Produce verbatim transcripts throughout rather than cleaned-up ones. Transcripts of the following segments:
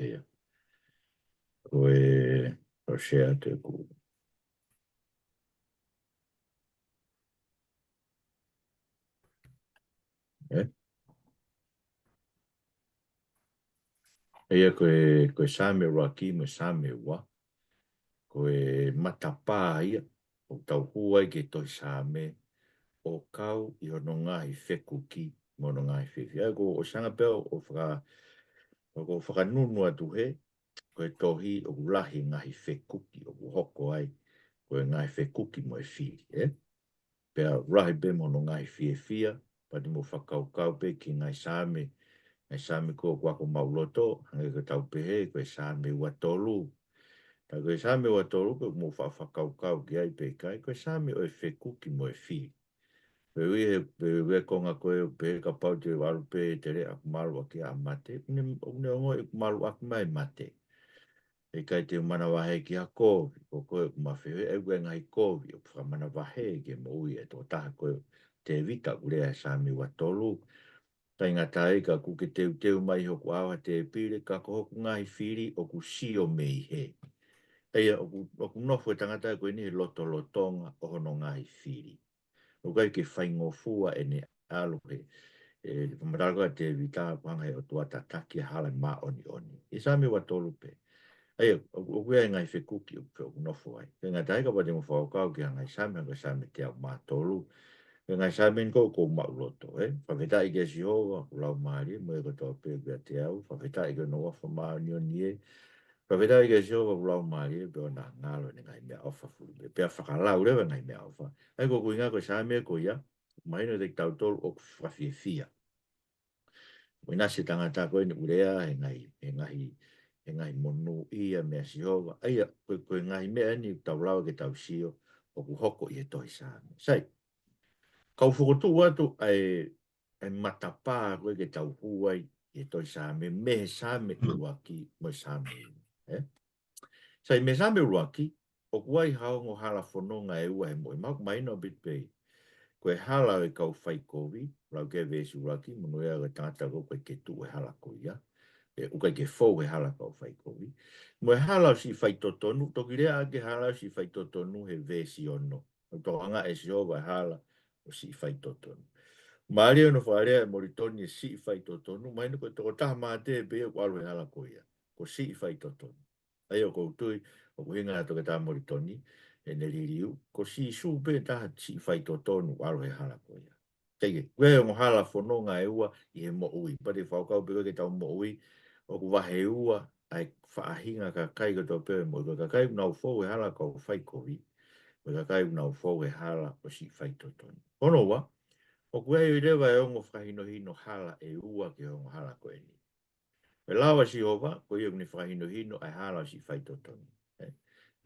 Ia. Ko e, ʻo share atu ʻeku. ʻE? Ia ko e, ko e Saame ʻuluaki mo e Saame ua. Ko e matapā ia ʻoku tau hū ai ki he tohi Saame ʻo kau ʻi hono ngaahi fekuki mo hono ngaahi fiefia. ʻA ia ko e ʻosi ʻanga pē ʻo faka-, ʻo fakanunu atu he, ko e tohi ʻoku lahi e ngaahi fekuki ʻoku hoko ai, ko e ngaahi fekuki mo e fili, ē? Pea lahi pē mo hono ngaahi fiefia, pea te mou fakakaukau pē ki he ngaahi Saame, ngaahi Saame ko ē ʻoku ako maʻuloto, hangē ko ʻetau pehē, ko e Saame ua tolu. Tā ko e Saame ua tolu, ko e mou fa-, fakakaukau ki ai pē ʻikai, ko e Saame ʻo e fekuki mo e fili. Pea ʻi he, pea ʻi he konga ko ē, pea kapau te u ʻalu pē ʻo tele ʻeku malu ʻaki ʻa mate, ʻoku ne, ʻoku ne ongoʻi ʻoku malu ʻaki mai mate. ʻE ʻikai te u manavahē ki ha kovi, ko koe ʻoku mafehohi, ʻa ia ko e ngaahi kovi ʻoku fakamanavahē ki he moʻui ʻa e tokotaha ko ē ʻo Tēvita ʻoku lea he Saame ua tolu. ʻIkai ngata ai ka kuo ke teuteu mai hoku ʻao ha tēpile, ka ko hoku ngaahi fili ʻoku sio mei hē. ʻA ia ʻoku, ʻoku nofo e tangata ko eni he lotolotonga ʻo hono ngaahi fili. ʻOku ʻikai ke faingofua ʻene ʻalu he, ʻe, fakamatala ko ē ʻa Tēvita, ʻoku hanga he ʻOtua ʻo tataki ʻa e hala māʻoniʻoni. ʻI he Saame ua tolu pē. ʻA ia, ʻoku, ʻoku ʻi ai e ngaahi fekuki ʻoku, ʻoku nofo ai. ʻIkai ngata ai kapau te mou fakakaukau ki he ngaahi Saame, ko e Saame teau mā tolu. Ko e ngaahi Saame ni ko ē ʻoku ou maʻuloto, ē? Fakafetaʻi kia Sihova, ʻoku laumālie, mo e kotoa pē ʻoku ʻiate au. Fakafetaʻi ki hono ʻofa māʻoniʻoni, ē. Fakafetaʻi kia Sihova, ʻoku laumālie, pea ʻoua naʻa ngalo ʻene ngaahi meʻaʻofa fuli pē. Pea fakalau leva e ngaahi meʻaʻofa. ʻA ia ko ʻeku ʻuhinga ko e Saame ko ia, mahino kiate kitautolu ʻoku fakafiefia. Ko e ʻinasi e tangata ko eni ʻoku lea he ngaahi, he ngaahi, he ngaahi monūʻia meia Sihova. ʻA ia, ko e, ko e ngaahi meʻa eni ʻoku tau lava ke tau sio ʻoku hoko ʻi he tohi Saame. Sai, kau fokotuʻu atu ʻa e, ʻa e matapā ko ē ke tau hū ai ʻi he tohi Saame, mei he Saame ʻuluaki mo e Saame ua. Ē? Sai, mei he Saame ʻuluaki, ʻoku ʻi ai ha ongo hala fononga ʻe ua he moʻui. Mahalo ʻoku mahino ʻaupito pē. Ko e hala ʻo e kau faikovi, lau ki he veesi ʻuluaki, monūʻia ko e tangata ko ē ʻoku ʻikai ke tuʻu he hala ko ia. ʻE, ʻoku ʻikai ke fou he hala kau faikovi. Mo e hala ʻo siʻi faitotonu, toki lea ʻaki e hala ʻo siʻi faitotonu he veesi ono. ʻOku tokangaʻi ʻe Sihova e hala ʻo siʻi faitotonu. Mālie hono fakalea ʻe Molitoni e siʻi faitotonu, mahino ko e tokotaha mate pē ia ʻoku ʻalu he hala ko ia. Ko siʻi faitotonu. ʻA ia ʻoku ou tui, ʻoku ʻuhinga ʻa Toketā Molitoni, ʻene liliu, ko Sīsū pē taha siʻi faitotonu ʻalu he hala ko ia. Teʻeki, ko e ongo hala fononga ʻe ua ʻi he moʻui. Pea te u fakakaukau pē ko ē ki heʻetau moʻui, ʻoku vahe ua ʻa e faʻahinga kakai kotoa pē ʻo e moʻui. Ko e kakai ʻoku nau fou he hala kau faikovi, ko e kakai ʻoku nau fou he hala ʻo siʻi faitotonu. Hono ua, ʻoku ʻi ai leva e ongo fakahinohino hala ʻe ua ki he ongo hala ko eni. Ko e lao ʻa Sihova, ko ia ʻoku ne fakahinohino ʻa e hala ʻo siʻi faitotonu. Ē?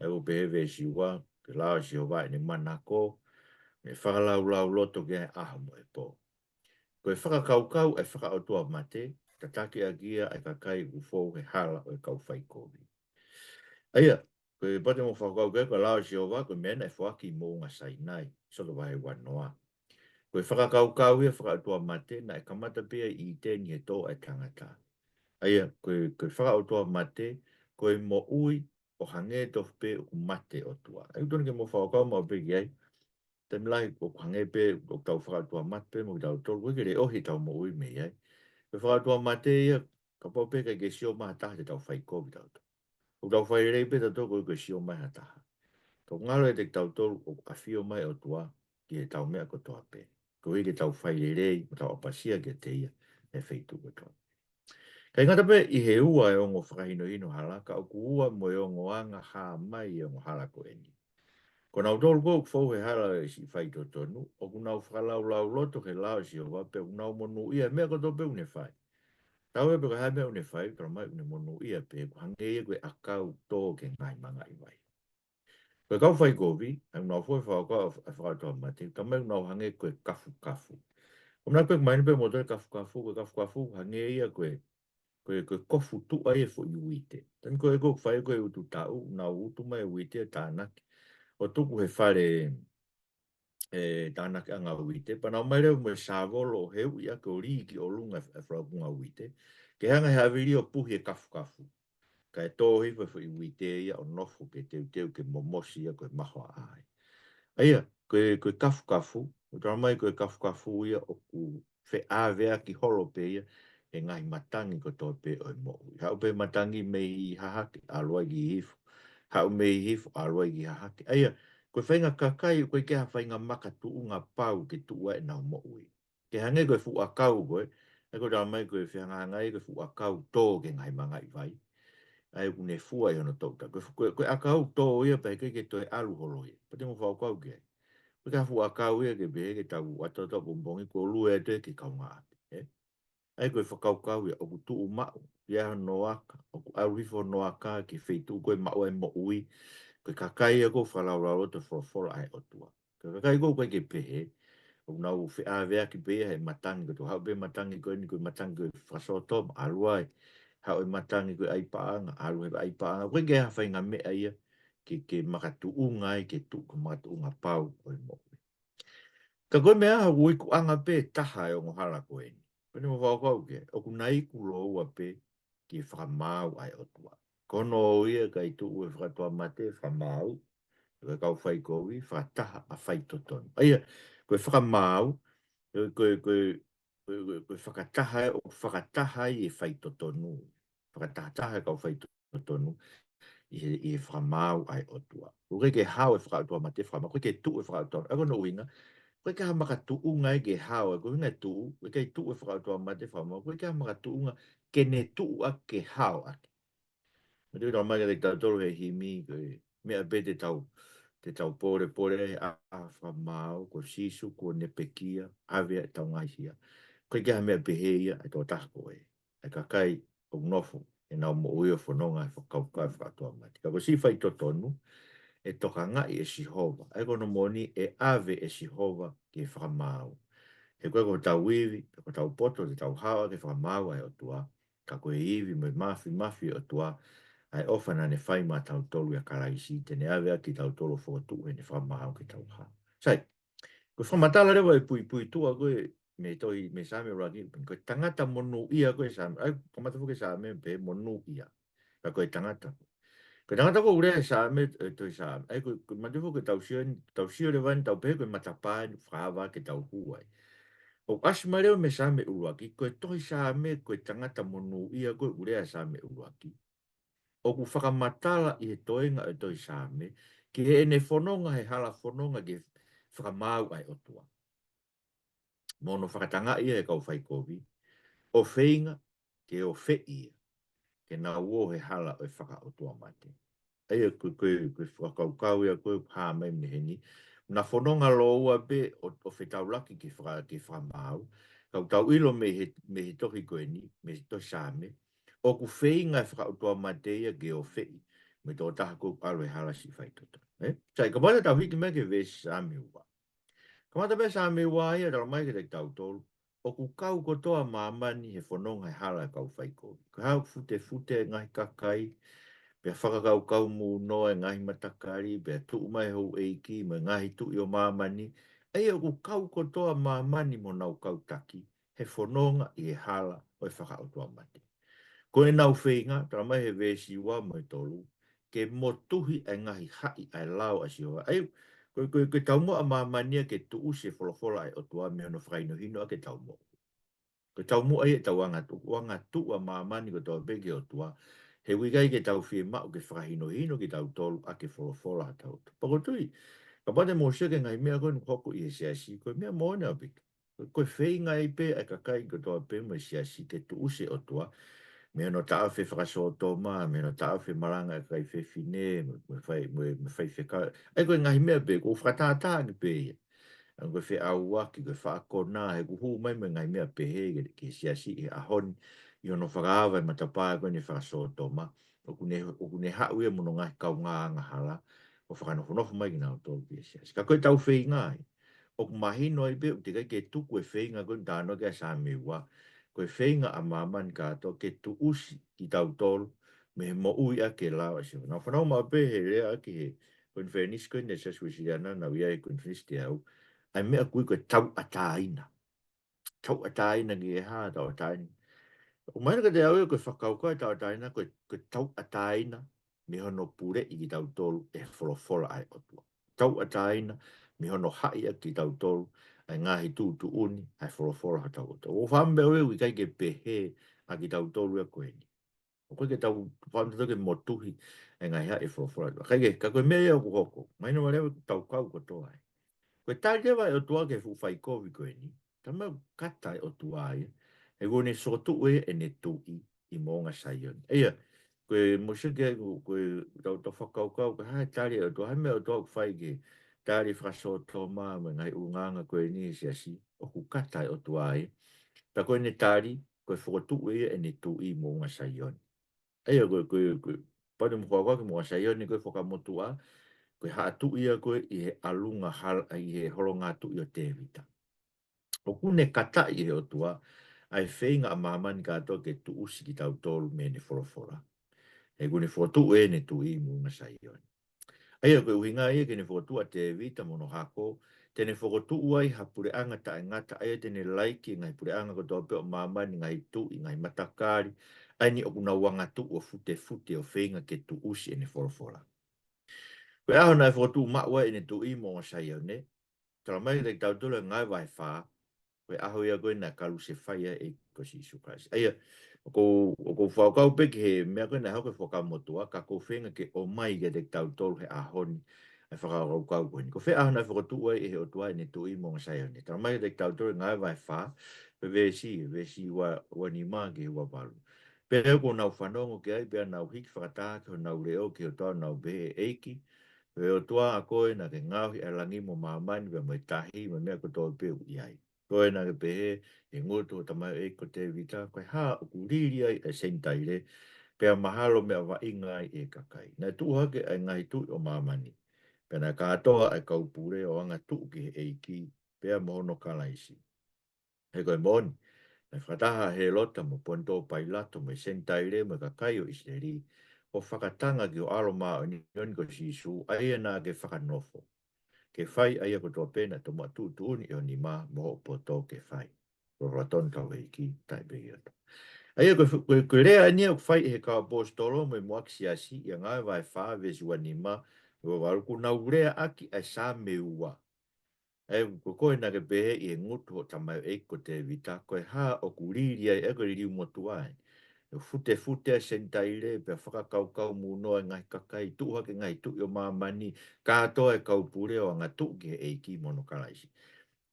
ʻA ia ʻoku pehē veesi ua, ko e lao ʻa Sihova ʻene manako, ʻene fakalaulauloto ki ai he ʻaho mo e pō. Ko e fakakaukau ʻa e fakaʻotuamate, tataki ʻaki ia ʻa e kakai ʻoku fou he hala ʻo e kau faikovi. ʻA ia, ko e pea te mou fakakaukau ki ai, ko e lao ʻa Sihova, ko e meʻa naʻe foaki ʻi Moʻunga Sainai, ʻEkisoto vahe uanoa. Ko e fakakaukau ia fakaʻotuamate, naʻe kamata pē ia ʻi ʻĪteni he tō ʻa e tangata. ʻA ia, ko e, ko e fakaʻotuamate, ko e moʻui ʻo hangē tofu pē ʻoku mate e ʻOtua. ʻA ia, ʻoku totonu ke mou fakakaukau maʻu pē ki ai, taimi lahi ʻoku hangē pē ʻoku tau fakaʻotuamate pē mo kitautolu, ʻoku ʻikai ke leʻohi ʻetau moʻui mei ai. Ko e fakaʻotuamate ia, kapau pē ʻikai ke sio mai ha taha te tau faikovi tautolu. ʻOku tau fai lelei pē tautolu koeʻuhi ko e sio mai ha taha. Ka ʻoku ngalo ʻiate kitautolu ʻoku ʻafio mai e ʻOtua ki heʻetau meʻa kotoa pē. Koeʻuhi ke tau fai lelei, mo tau ʻapasia kiate ia he feituʻu kotoa. ʻIkai ngata pē ʻi he ua e ongo fakahinohino hala, ka ʻoku ua mo e ongo anga hā mai e ongo hala ko eni. Ko nautolu ko ē ʻoku fou he hala ʻo e siʻi faitotonu, ʻoku nau fakalaulauloto ki he lao ʻa Sihova pea ʻoku nau monūʻia he meʻa kotoa pē ʻoku ne fai. Tatau ai pē ko e hā e meʻa ʻoku ne fai, talamai ʻoku ne monūʻia pē, ʻoku hangē ia ko e ʻakau tō ki he ngaahi mangaʻi vai. Ko e kau faikovi, ʻa ia ʻoku nau fou he fakakaukau ʻa e fakaʻotuamate, talamai ʻoku nau hangē ko e kafukafu. ʻOku nau pehē, mahino pē moutolu e kafukafu, ko e kafukafu, hangē ia ko e, ko e, ko e kofu tuʻa ia e foʻi uite. Taimi ko ē ʻoku fai ko ē e utu taʻu, nau utu mai e uite ʻo tānaki. ʻO tuku he fale, e tānakiʻanga uite, pea nau ō mai leva mo e sāvolo ʻo heuʻi ʻaki ʻo lī ki ʻolunga e falakunga uite, ke hanga ʻe he havili ʻo puhi e kafukafu, kae tō hifo e foʻi uite ia ʻo nofo ke teuteu ke momosi ia ko e mahoaʻa ia. ʻA ia, ko e, ko e kafukafu, ʻoku tala mai ko e kafukafu ia ʻoku feʻaveaki holo pē ia he ngaahi matangi kotoa pē ʻo e moʻui. Haʻu pē matangi mei hahake, ʻalu ai ki hifo. Haʻu mei hifo, ʻalu ai ki hahake. ʻA ia, ko e faʻahinga kakai, ʻoku ʻikai ke ʻi ai ha faʻahinga makatuʻunga pau ke tuʻu ai ʻenau moʻui. Ke hangē ko e fuʻu ʻakau ko ē, ʻa ia ʻoku tala mai ko e fehangahangai ko e fuʻu ʻakau tō ki he ngaahi mangaʻi vai. ʻA ia ʻoku ne fua ʻi hono toʻutangata. Ko e fu-, ko e, ko e ʻakau tō ia pea heʻikai ke toe ʻalu holo ia. Pea te mou fakakaukau ki ai. Ko e kiʻi fuʻu ʻakau ia ke pehē ke tau ʻato ʻato pongipongi kuo lue atu ia ki he kaungāʻapi, ē? ʻA ia ko e fakakaukau ia ʻoku tuʻu maʻu ia hono aka, ʻoku ʻalu hifo hono aka ki he feituʻu ko ē maʻu ai e moʻui, ko e kakai ia ʻoku fakalaulauloto e folofola ʻa e ʻOtua. Ko e kakai ʻoku ʻikai ke pehē, ʻoku nau feʻaveaki pē ia he matangi kotoa. Haʻu pē matangi ko eni ko e matangi ko e fakasōtoma, ʻalu ai. Haʻu e matangi ko e ʻai paʻanga, ʻalu he ʻai paʻanga. ʻOku ʻikai ke ʻi ai ha faʻahinga meʻa ia ke, ke makatuʻunga ai, ke tuʻu ko e makatuʻunga pau ʻo e moʻui. Ka ko e meʻa ʻoku ikuʻanga pē taha e ongo hala ko eni. Pea te mou fakakaukau ki ai, ʻoku nau iku lōua pē ki he fakamaau ʻa e ʻOtua. Ko hono ʻuhinga ʻikai tuʻu e fakaʻotuamate fakamaau, ko e kau faikovi fakataha ʻa faitotonu. ʻA ia, ko e fakamaau, ko e, ko e, ko e, ko e, ko e, ko e fakataha, ʻoku fakataha ai e faitotonu. Fakatahataha e kau faitotonu ʻi he, ʻi he fakamaau ʻa e ʻOtua. ʻOku ʻikai ke hao e fakaʻotuamate fakamaau, ʻoku ʻikai ke tuʻu e fakaʻotuamate, ʻa ia ko hono ʻuhinga, ʻoku ʻikai ke ʻi ai ha makatuʻunga ia ke hao, ʻa ia ko e ʻuhinga e tuʻu, ʻoku ʻikai tuʻu e fakaʻotuamate fakamaau, ʻoku ʻikai ke ʻi ai ha makatuʻunga ke ne tuʻu ʻaki ke hao ʻaki. Mo te tau mai kiate kitautolu he himi, ko e meʻa pē te tau, te tau pōlepole ai, ʻa, ʻa fakamaau, ko Sīsū kuo ne pekia, ʻave ʻetau ngaahi hia. ʻOku ʻikai ke ʻi ai ha meʻa pehē ia ʻa e tokotaha ko ē. ʻA e kakai ʻoku nofo ʻenau moʻui ʻo fononga he fakakaukau fakaʻotuamate. Ka ko e siʻi faitotonu, ʻe tokangaʻi ʻe Sihova. ʻA ia ko hono moʻoni ʻe ʻave ʻe Sihova ki he fakamaau. He ko e ko hotau ivi, ko hotau poto, te tau hao ʻaki e fakamaau ʻa e ʻOtua. Ka ko e ivi mo e māfimafi ʻo e ʻOtua, ʻa e ʻofa naʻa ne fai maʻatautolu ʻia Kalaisi, te ne ʻave ʻaki kitautolu ʻo fokotuʻu heʻene fakamaau ke tau hao. Sai, ko e fakamatala leva e puipuituʻa ko ē mei he tohi, mei he Saame ʻuluaki, ko e tangata monūʻia ko ē Saame, ʻa ia kamata foki e Saame pē monūʻia. Ka ko e tangata. Ko e tangata ko ē ʻoku lea he Saame, e tohi Saame. ʻA ia ko, ko e mate foki ke tau sio, tau sio leva eni tau pehē ko e matapā eni fakaava ke tau hū ai. ʻOku ʻasi mai leva mei he Saame ʻuluaki, ko e tohi Saame, ko e tangata monūʻia ko ē ʻoku lea he Saame ʻuluaki. ʻOku fakamatala ʻi he toenga ʻo e tohi Saame, ki heʻene fononga he hala fononga ke fakamaau ʻa e ʻOtua. Mo hono fakatangaʻi ia he kau faikovi, ʻo feinga ke ofeʻi ia, ke nau ō he hala ʻo e fakaʻotuamate. ʻA ia ko e, ko e, ko e fakakaukau ia ko ē ʻoku hā mai mei heni. Naʻa fononga lōua pē ʻo, ʻo fetaulaki ke faka-, ke fakamaau. Ka ʻoku tau ʻilo mei he, mei he tohi ko eni, mei he tohi Saame, ʻoku feinga e fakaʻotuamate ia ke ofeʻi mo e tokotaha ko ē ʻoku ʻalu he hala siʻi faitotonu. Ē? Sai, kapau te tau hiki mai ki he veesi Saame ua. Kamata pē Saame ua ia, tala mai kiate kitautolu, ʻoku kau kotoa māmani he fononga he hala e kau faikovi. Ko e hā? ʻOku futefute e ngaahi kakai, pea fakakaukau mūnoa e ngaahi matakali, pea tuʻu mai e houʻeiki mo e ngaahi tuʻi ʻo māmani. ʻA ia ʻoku kau kotoa māmani mo honau kau taki he fononga ʻi he hala ʻo e fakaʻotuamate. Ko ʻenau feinga, tala mai he veesi ua mo e tolu, ke motuhi ʻa e ngaahi haʻi ʻa e lao ʻa Sihova. ʻA ia, ko, ko, ko e taumuʻa ʻa māmani ia ke tuʻusi e folofola ʻa e ʻOtua mei hono fakahinohino ʻaki ʻetau moʻui. Ko e taumuʻa ia ʻetau angatuʻu, angatuʻu ʻa māmani kotoa pē ki he ʻOtua. He ʻoku ʻikai ke tau fiemaʻu ke fakahinohino kitautolu ʻaki e folofola ʻa hotau ʻOtua. Pea ʻoku ou tui, kapau te mou sio ki he ngaahi meʻa ko ē ʻoku hoko ʻi he siasi, ko e meʻa moʻoni ʻaupito. Ko e feinga ia pē ʻa e kakai kotoa pē mo e siasi ke tuʻusi e ʻOtua mei hono taʻofi e fakasōtoma, mei hono taʻofi e malanga ʻa e kakai fefine, mo, mo e fai, mo, mo e faifekau. ʻA ia ko e ngaahi meʻa pē, ʻoku fakatātā ʻaki pē ia. ʻA ia ko e feʻauaki, ko e faʻa konā, he ʻoku hū mai mo e ngaahi meʻa pehē ki he, ki he siasi he ʻaho ni, ʻi hono fakaava e matapā ko eni fakasōtoma, ʻoku ne, ʻoku ne haʻu ia mo hono ngaahi kaungā angahala, ʻo fakanofonofo mai kinautolu ki he siasi. Ka ko ʻetau feinga ia, ʻoku mahino ai pē ʻoku teʻeki ai ke tuku e feinga ko eni talanoa ki ai e Saame ua, ko e feinga ʻa māmani kātoa ke tuʻusi kitautolu mei he moʻui ʻaki e lao ʻa Sihova. Naʻa ku fanongo maʻu pē he lea ʻaki he konifelenisi ko eni ʻa e Siasi Uēsiliana, naʻa ku ʻi ai he konifelenisi te u ʻalu, ʻa e meʻa ʻoku ui ko e tauʻatāina. Tauʻatāina ki he hā, tauʻatāina. ʻOku mahino kiate au ia ko e fakakaukau e tauʻatāina, ko e, ko e tauʻatāina mei hono puleʻi kitautolu ʻe he folofola ʻa e ʻOtua. Tauʻatāina mei hono haʻi ʻaki kitautolu ʻa e ngaahi tuʻutuʻuni ʻa e folofola hotau ʻOtua. ʻOku ou fakaʻamu pē au ia ʻoku ʻikai ke pehē ʻa kitautolu ia ko eni. ʻOku ʻikai ke tau fakaʻamu kitautolu ke motuhi ʻa e ngaahi haʻi e folofola ʻa e ʻOtua. Kae kehe, ka ko e meʻa ia ʻoku hoko. Mahino mai leva ʻoku tau kau kotoa ai. Ko e tali leva ʻa e ʻOtua ki he fuʻu faikovi ko eni. Talamai ʻoku kata ʻa e ʻOtua ia. He kuo ne fokotuʻu ʻe ia ʻene tuʻi ʻi Moʻunga Saione. ʻA ia, ko e mou sio ki ai, ko e, ko e tau, tau fakakaukau, ko e hā e tali ʻa e ʻOtua, hā e meʻa ʻa e ʻOtua ʻoku fai ke tali fakasōtoma mo e ngaahi ʻulungaanga ko eni he siasi, ʻoku kata ʻa e ʻOtua ia. Pea ko ʻene tali, ko e fokotuʻu ʻe ia ʻene tuʻi ʻi Moʻunga Saione. ʻA ia, ko e, ko e, ko e, pau ke mou fakakaukau ki Moʻunga Saione, ko e Fuakava Motuʻa, ko e haʻa tuʻi ia ko ē ʻi he ʻalunga hala, ʻi he holongatuʻi ʻo Tēvita. ʻOku ne kataʻi ʻe he ʻOtua ʻa e feinga ʻa māmani kātoa ke tuʻusi kitautolu mei heʻene folofola. He kuo ne fokotuʻu ʻene tuʻi ʻi Moʻunga Saione. ʻA ia ko e ʻuhinga ia ke ne fokotuʻu ʻa Tēvita mo hono hako, te ne fokotuʻu ai ha puleʻanga taʻengata, ʻa ia te ne laiki e ngaahi puleʻanga kotoa pē ʻo māmani, ngaahi tuʻi, ngaahi matakali, ʻa eni ʻoku nau angatuʻu ʻo futefute ʻo feinga ke tuʻusi ʻene folofola. Ko e ʻaho naʻe fokotuʻu maʻu ai ʻene tuʻi ʻi Moʻunga Saione, talamai kiate kitautolu ʻe Ngāue vahe fā, ko e ʻaho ia ko ē naʻe kalusefai ai e ʻEiki ko Sīsū Kalaisi. ʻA ia, ʻoku ou, ʻoku ou fakakaukau pē ki he meʻa ko ē naʻe hoko he Fuakava Motuʻa, ka ʻoku ou feinga ke ʻomai kiate kitautolu he ʻaho ni ʻa e fakakaukau ko eni. Ko fē ʻaho naʻe fokotuʻu ai ʻe he ʻOtua ʻene tuʻi ʻi Moʻunga Saione? Talamai kiate kitautolu ʻe Ngāue vahe fā, ko e veesi, veesi ua, ua nima ki he ua valu. Pea kuo nau fanongo ki ai, pea nau hiki fakataha ki honau leʻo ki he ʻOtua, ʻo nau pehē, ʻEiki, ko e ʻOtua ʻa koe naʻa ke ngaohi ʻa e langi mo māmani pea mo e tahi mo e meʻa kotoa pē ʻoku ʻi ai. Ko koe naʻa ke pehē ʻi he ngutu ʻo tamaioʻeiki ko Tēvita, ko e hā ʻoku lili ai ʻa e Senitaile, pea mahalo meʻa vaʻinga ai ʻe he kakai. Naʻe tuʻu hake ʻa e ngaahi tuʻi ʻo māmani, pea naʻe kātoa ʻa e kau pule ʻo angatuʻu ki he ʻEiki, pea mo hono Kalaisi. He ko e moʻoni, naʻe fakataha ʻa Hēlota mo Ponitō Pailato mo e Senitaile mo e kakai ʻo ʻIsileli, ʻo fakatanga ki ho ʻAlo māʻoniʻoni ko Sīsū, ʻa ia naʻa ke fakanofo, ke fai ʻa ia kotoa pē naʻe tomuʻa tuʻutuʻuni ʻe ho nima mo hoʻo poto ke fai. Ko e folofola tonu ʻa hotau ʻEiki, taʻe pehē ʻe ia. ʻA ia ko e, ko e, ko e lea eni ʻoku fai ʻe he kau ʻaposetolo mo e muʻaki siasi, ʻia Ngāue vahe fā, veesi ua nima, ua valu, kuo nau leaʻaki ʻa e Saame ua. ʻA ia, ko koe naʻa ke pehē ʻi he ngutu ʻo tamaioʻeiki ko Tēvita, ko e hā ʻoku lili ai, ʻa ia ko e liliu motuʻa ē. ʻO futefute ʻa e Senitaile, pea fakakaukau munoa e ngaahi kakai, tuʻu hake ngaahi tuʻi ʻo māmani, kātoa e kau pule ʻo angatuʻu ki he ʻEiki mo hono Kalaisi.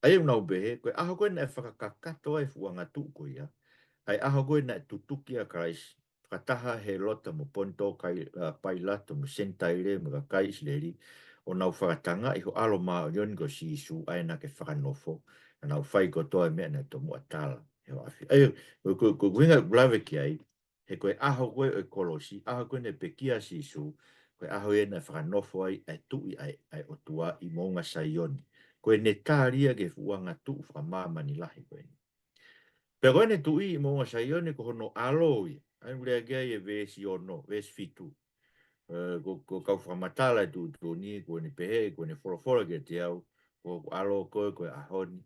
ʻA ia ʻoku nau pehē, ko e ʻaho ko ē naʻe fakakakato ai e fuʻu angatuʻu ko ia, ʻa e ʻaho ko ē naʻe tutuki ai ʻa Kalaisi, fakataha ʻa Hēlota mo Ponitō kai, ʻa, Pailato mo e Senitaile mo e kakai ʻIsileli, ʻo nau fakatangaʻi ho ʻAlo māʻoniʻoni ko Sīsū, ʻa ia naʻa ke fakanofo, ʻa nau fai kotoa e meʻa naʻe tomuʻa tala ʻe hoʻo ʻAfio. ʻA ia, ko, ko, ko e ʻuhinga ʻoku lave ki ai, he ko e ʻaho ko ē ʻo e kolosi, ʻaho ko ē naʻe pekia ai ʻa Sīsū, ko e ʻaho ia naʻe fakanofo ai ʻa e tuʻi ʻa e, ʻa e ʻOtua ʻi Moʻunga Saione. Ko ʻene tali ia ki he fuʻu angatuʻu fakamāmani lahi ko eni. Pea ko ʻene tuʻi ʻi Moʻunga Saione ko hono ʻAlo ia. ʻA ia ʻoku lea ki ai e veesi ono, veesi fitu. Ē, ko, ko e kau fakamatala e tuʻutuʻuni, kuo ne pehē, kuo ne folofola kiate au, ko hoku ʻAlo koe, ko e ʻaho ni,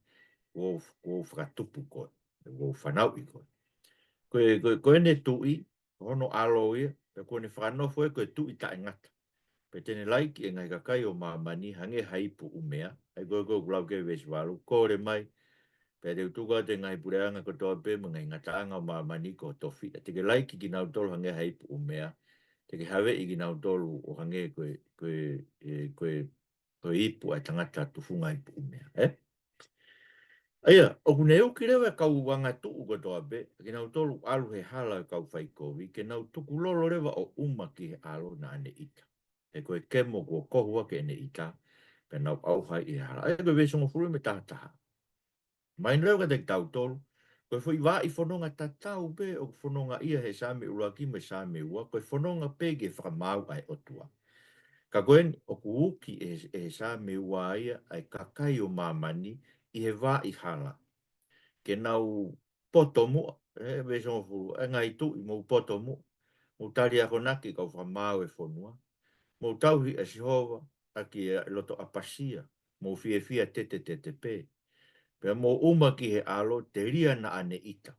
kuo, kuo u fakatupu koe, kuo u fanauʻi koe. Ko e, ko e, ko ʻene tuʻi, ko hono ʻAlo ia, pea kuo ne fakanofo ia ko e tuʻi taʻengata. Pea te ne laiki e ngaahi kakai ʻo māmani hangē ha ipu ʻumea, ʻa ia ko e, ko e ʻoku lau ki ai e veesi valu, kole mai, pea te u tuku atu e ngaahi puleʻanga kotoa pē mo e ngaahi ngataʻanga ʻo māmani ko ho tofiʻa. Te ke laiki kinautolu hangē ha ipu ʻumea, te ke haveʻi kinautolu ʻo hangē ko e, ko e, ē, ko e, ko e ipu ʻa e tangata tufunga ipu ʻumea, ē? ʻA ia, ʻoku ne uki leva e kau angatuʻu kotoa pē, kinautolu ʻalu he hala ʻo e kau faikovi, ke nau tukulolo leva ʻo ʻuma ki he ʻAlo naʻa ne ʻita. He ko e kemo kuo kohu ʻaki ʻene ʻita, pea nau ʻauha ʻi he hala. ʻA ia ko e veesi hongofulu mei he taha taha. Mahino leva kiate kitautolu, ko e foʻi vaʻi fononga tatau pē ʻoku fonongaʻia he Saame ʻuluaki mo e Saame ua, ko e fononga pē ki he fakamaau ʻa e ʻOtua. Ka ko eni, ʻoku uki ʻe he, ʻe he Saame ua ia ʻa e kakai ʻo māmani ʻi he vaʻi hala. Ke nau poto muʻa, ē, veesi hongofulu, ʻa e ngaahi tuʻi, mou poto muʻa, mou tali akonaki kau fakamaau e fonua, mou tauhi ʻa Sihova ʻaki e loto ʻapasia, mou fiefia tetetete pē. Pea mou ʻuma ki he ʻAlo telia naʻa ne ʻita.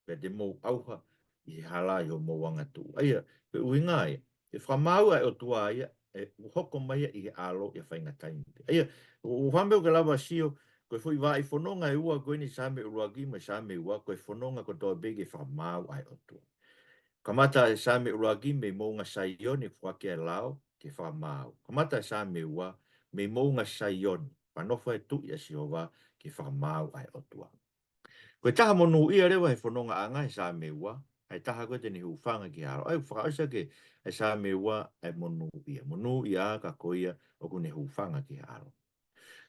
Pea te mou ʻauha ʻi he hala ʻi homou angatuʻu. ʻA ia, ko e ʻuhinga ia, ʻe fakamaau ʻa e ʻOtua ia, ʻe hoko mai ia ʻi he ʻAlo ʻi ha faʻahinga taimi pē. ʻA ia, ʻoku, ʻoku ou fakaʻamu ke lava sio, ko e foʻi vaʻa fononga ʻe ua ko eni, Saame ʻuluaki mo e Saame ua, ko e fononga kotoa pē ke fakamaau ʻa e ʻOtua. Kamata e Saame ʻuluaki mei Moʻunga Saione, foaki ʻa e lao ke fakamaau. Kamata e Saame ua mei Moʻunga Saione, fakanofo e tuʻi ʻa Sihova ke fakamaau ʻa e ʻOtua. Ko e taha monūʻia leva he fonongaʻanga he Saame ua, ʻa e taha ko ē te ne hūfanga ki he ʻAlo. ʻA ia, fakaʻosi ʻaki e Saame ua ʻa e monūʻia. Monūʻia ka ko ia ʻoku ne hūfanga ki he ʻAlo.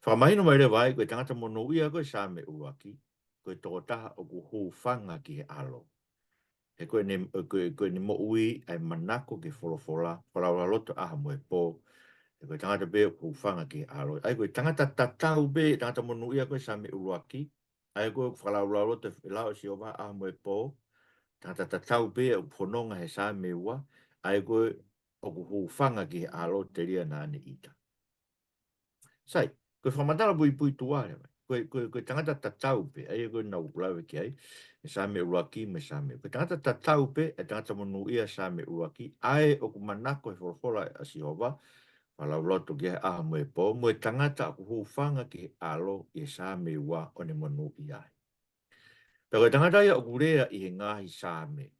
Fakamahino mai leva ai, ko e tangata monūʻia ko ē Saame ʻuluaki, ko e tokotaha ʻoku hūfanga ki he ʻAlo. He ko ʻene, ko e, ko ʻene moʻui ʻa e manako ki he folofola, fakalaulauloto ʻaho mo e pō. He ko e tangata pē ʻoku hūfanga ki he ʻAlo. ʻA ia, ko e tangata tatau pē, tangata monūʻia ko ē Saame ʻuluaki, ʻa ia ko ē ʻoku fakalaulauloto e lao ʻo Sihova ʻaho mo e pō. Tangata tatau pē ʻoku fononga he Saame ua, ʻa ia ko ē ʻoku hūfanga ki he ʻAlo telia naʻa ne ʻita. Sai, ko e fakamatala puipuituʻa leva. Ko e, ko e, ko e tangata tatau pē, ʻa ia ko ē naʻa ku lave ki ai, e Saame ʻuluaki mo e Saame. Ko e tangata tatau pē, e tangata monūʻia Saame ʻuluaki, ʻa ē ʻoku manako he folofola ʻa Sihova, fakalaulauloto ki he ʻaho mo e pō, mo e tangata ʻoku hūfanga ki he ʻAlo ʻi he Saame ua ʻo ne monūʻia ai. Pea ko e tangata ia ʻoku lea ʻi he ngaahi Saame.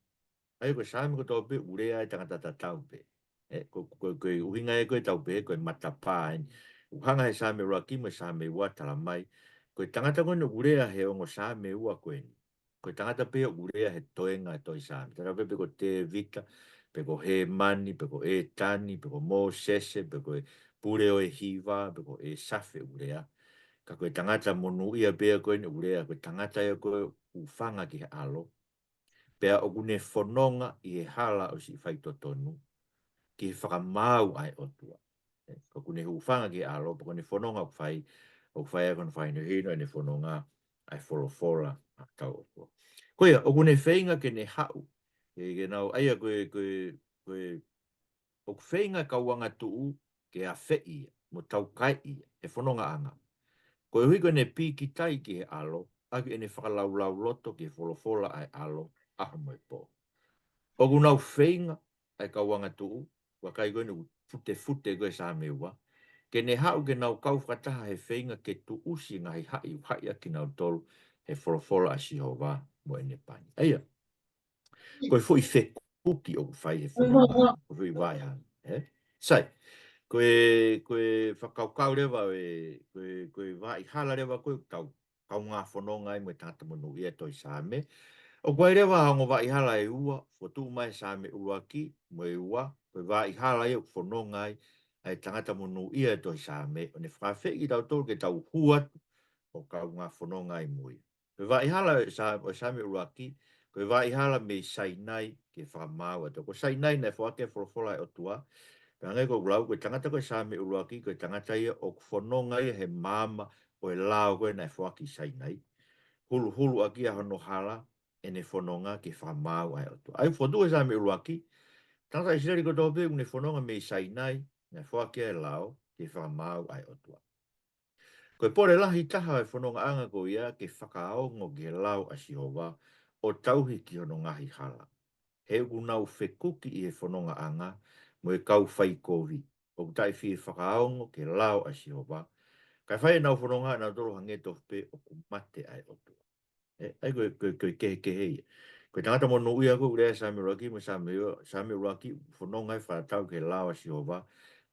ʻA ia ko e Saame kotoa pē ʻoku lea ai e tangata tatau pē. ʻE, ko, ko, ko e ʻuhinga ia ko ē ʻetau pehē ko e matapā eni. ʻOku hanga he Saame ʻuluaki mo e Saame ua ʻo tala mai, ko e tangata ko eni ʻoku lea he ongo Saame ua ko eni, ko e tangata pē ʻoku lea he toenga e tohi Saame. Tala pē pe ko Tēvita, pe ko Hēmani, pe ko ʻĒtani, pe ko Mōsese, pe ko e pule ʻo e hiva, pe ko ʻĒsafe ʻoku lea. Ka ko e tangata monūʻia pē ko eni ʻoku lea, ko e tangata ia ko ē ʻoku hūfanga ki he ʻAlo. Pea ʻoku ne fononga ʻi he hala ʻo siʻi faitotonu ki he fakamaau ʻa e ʻOtua. ʻE, ʻoku ne hūfanga ki he ʻAlo, pea ko ʻene fononga ʻoku fai, ʻoku fai ʻaki hono fakahinohino ʻene fononga ʻa e folofola ʻa hotau ʻOtua. Ko ia, ʻoku ne feinga ke ne haʻu, ke, ke nau, ʻa ia ko e, ko e, ko e, ʻoku feinga e kau angatuʻu ke afeʻi ia, mo taukaeʻi ia, he fonongaʻanga. Koeʻuhi ko ʻene pīkitai ki he ʻAlo, ʻaki ʻene fakalaulauloto ki he folofola ʻa e ʻAlo, ʻaho mo e pō. ʻOku nau feinga, ʻa e kau angatuʻu, vakai ko eni ʻoku futefute ko ē Saame ua, ke ne haʻu ke nau kau fakataha he feinga ke tuʻusi e ngaahi haʻi ʻoku haʻi ʻaki kinautolu he folofola ʻa Sihova mo ʻene pani. ʻA ia, ko e foʻi fekuki ʻoku fai he fononga, ko e foʻi vaʻa hala, ē? Sai, ko e, ko e fakakaukau leva ʻo e, ko e, ko e vaʻa hala leva ko ē ʻoku tau kaungā fononga ai mo e tangata monūʻia e tohi Saame. ʻOku ʻi ai leva ha ongo vaʻa hala ʻe ua, fokotuʻu mai he Saame ʻuluaki mo e ua, ko e vaʻa hala ia ʻoku fononga ai ʻa e tangata monūʻia e tohi Saame, ʻo ne fakaafeʻi kitautolu ke tau hū atu ʻo kaungā fononga ai mo ia. Ko e vaʻa hala ʻo e Sa-, ʻo e Saame ʻuluaki, ko e vaʻa hala mei Sainai ki he fakamaau ʻa e ʻOtua. Ko Sainai naʻe foaki ai e folofola ʻa e ʻOtua. Pea hangē ko ʻeku lau, ko e tangata ko ē Saame ʻuluaki, ko e tangata ia ʻoku fononga ia he maama ʻo e lao ko ē naʻe foaki ʻi Sainai. Huluhulu ʻaki ia hono hala, ʻene fononga ki he fakamaau ʻa e ʻOtua. ʻA ia fokotuʻu he Saame ʻuluaki, tangata ʻIsileli kotoa pē ʻoku ne fononga mei Sainai, naʻe foaki ai e lao, ki he fakamaau ʻa e ʻOtua. Ko e pole lahi taha ʻo e fonongaʻanga ko ia ke fakaongo ki he lao ʻa Sihova, ʻo tauhi ki hono ngaahi hala. He ʻoku nau fekuki ʻi he fonongaʻanga mo e kau faikovi, ʻoku taʻe fie fakaongo ki he lao ʻa Sihova, kae fai ʻenau fononga ʻanautolu hangē tofu pē ʻoku mate ʻa e ʻOtua. ʻE, ʻa ia ko e, ko e, ko e kehekehe ia. Ko e tangata monūʻia ko ē ʻoku lea he Saame ʻuluaki mo e Saame ua, Saame ʻuluaki fononga ʻi he fakatatau ki he lao ʻa Sihova,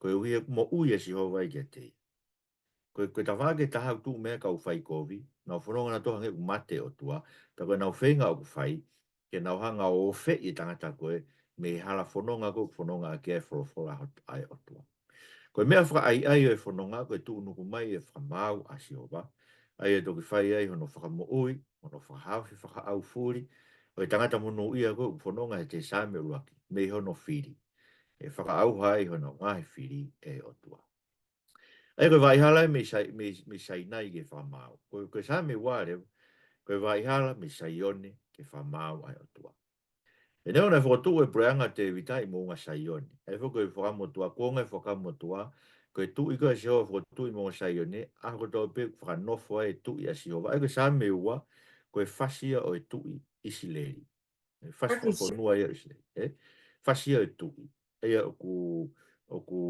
koeʻuhi he ʻoku moʻui ʻa Sihova ʻiate ia. Ko e, ko e tafaʻaki ʻe taha ʻoku tuʻu mei ai e kau faikovi, nau fononga ʻanautolu hangē ʻoku mate e ʻOtua, pea ko ʻenau feinga ʻoku fai, ke nau hanga ʻo ofeʻi e tangata ko ē, mei he hala fononga ko ē ʻoku fononga ʻaki ai e folofola ʻa e ʻOtua. Ko e meʻa fakaʻaiʻai ʻo e fononga, ko e tuʻunuku mai e fakamaau ʻa Sihova, ʻa ia ʻe toki fai ai hono fakamoʻui, hono fakahaofi fakaʻaufuli, ʻo e tangata monūʻia ko ē ʻoku fononga he tohi Saame ʻuluaki, mei hono fili. ʻE fakaʻauha ai hono ngaahi fili ʻe he ʻOtua. ʻA ia ko e vaʻa hala ia mei Sai-, mei, mei Sainai ki he fakamaau. Ko, ko e Saame ua leva, ko e vaʻa hala mei Saione ki he fakamaau ʻa e ʻOtua. He neongo naʻe fokotuʻu e puleʻanga ʻo Tēvita ʻi Moʻunga Saione. ʻA ia foki ko e Fuakava Motuʻa, kuonga e Fuakava Motuʻa, ko e tuʻi ko ē ʻa Sihova fokotuʻu ʻi Moʻunga Saione, ʻaho kotoa pē ʻoku fakanofo ai e tuʻi ʻa Sihova. ʻA ia ko e Saame ua, ko e fasi ia ʻo e tuʻi ʻIsileli. E fasi fakafonua ia ʻo ʻIsileli, ē? Fasi ia ʻo e tuʻi. ʻA ia ʻoku, ʻoku,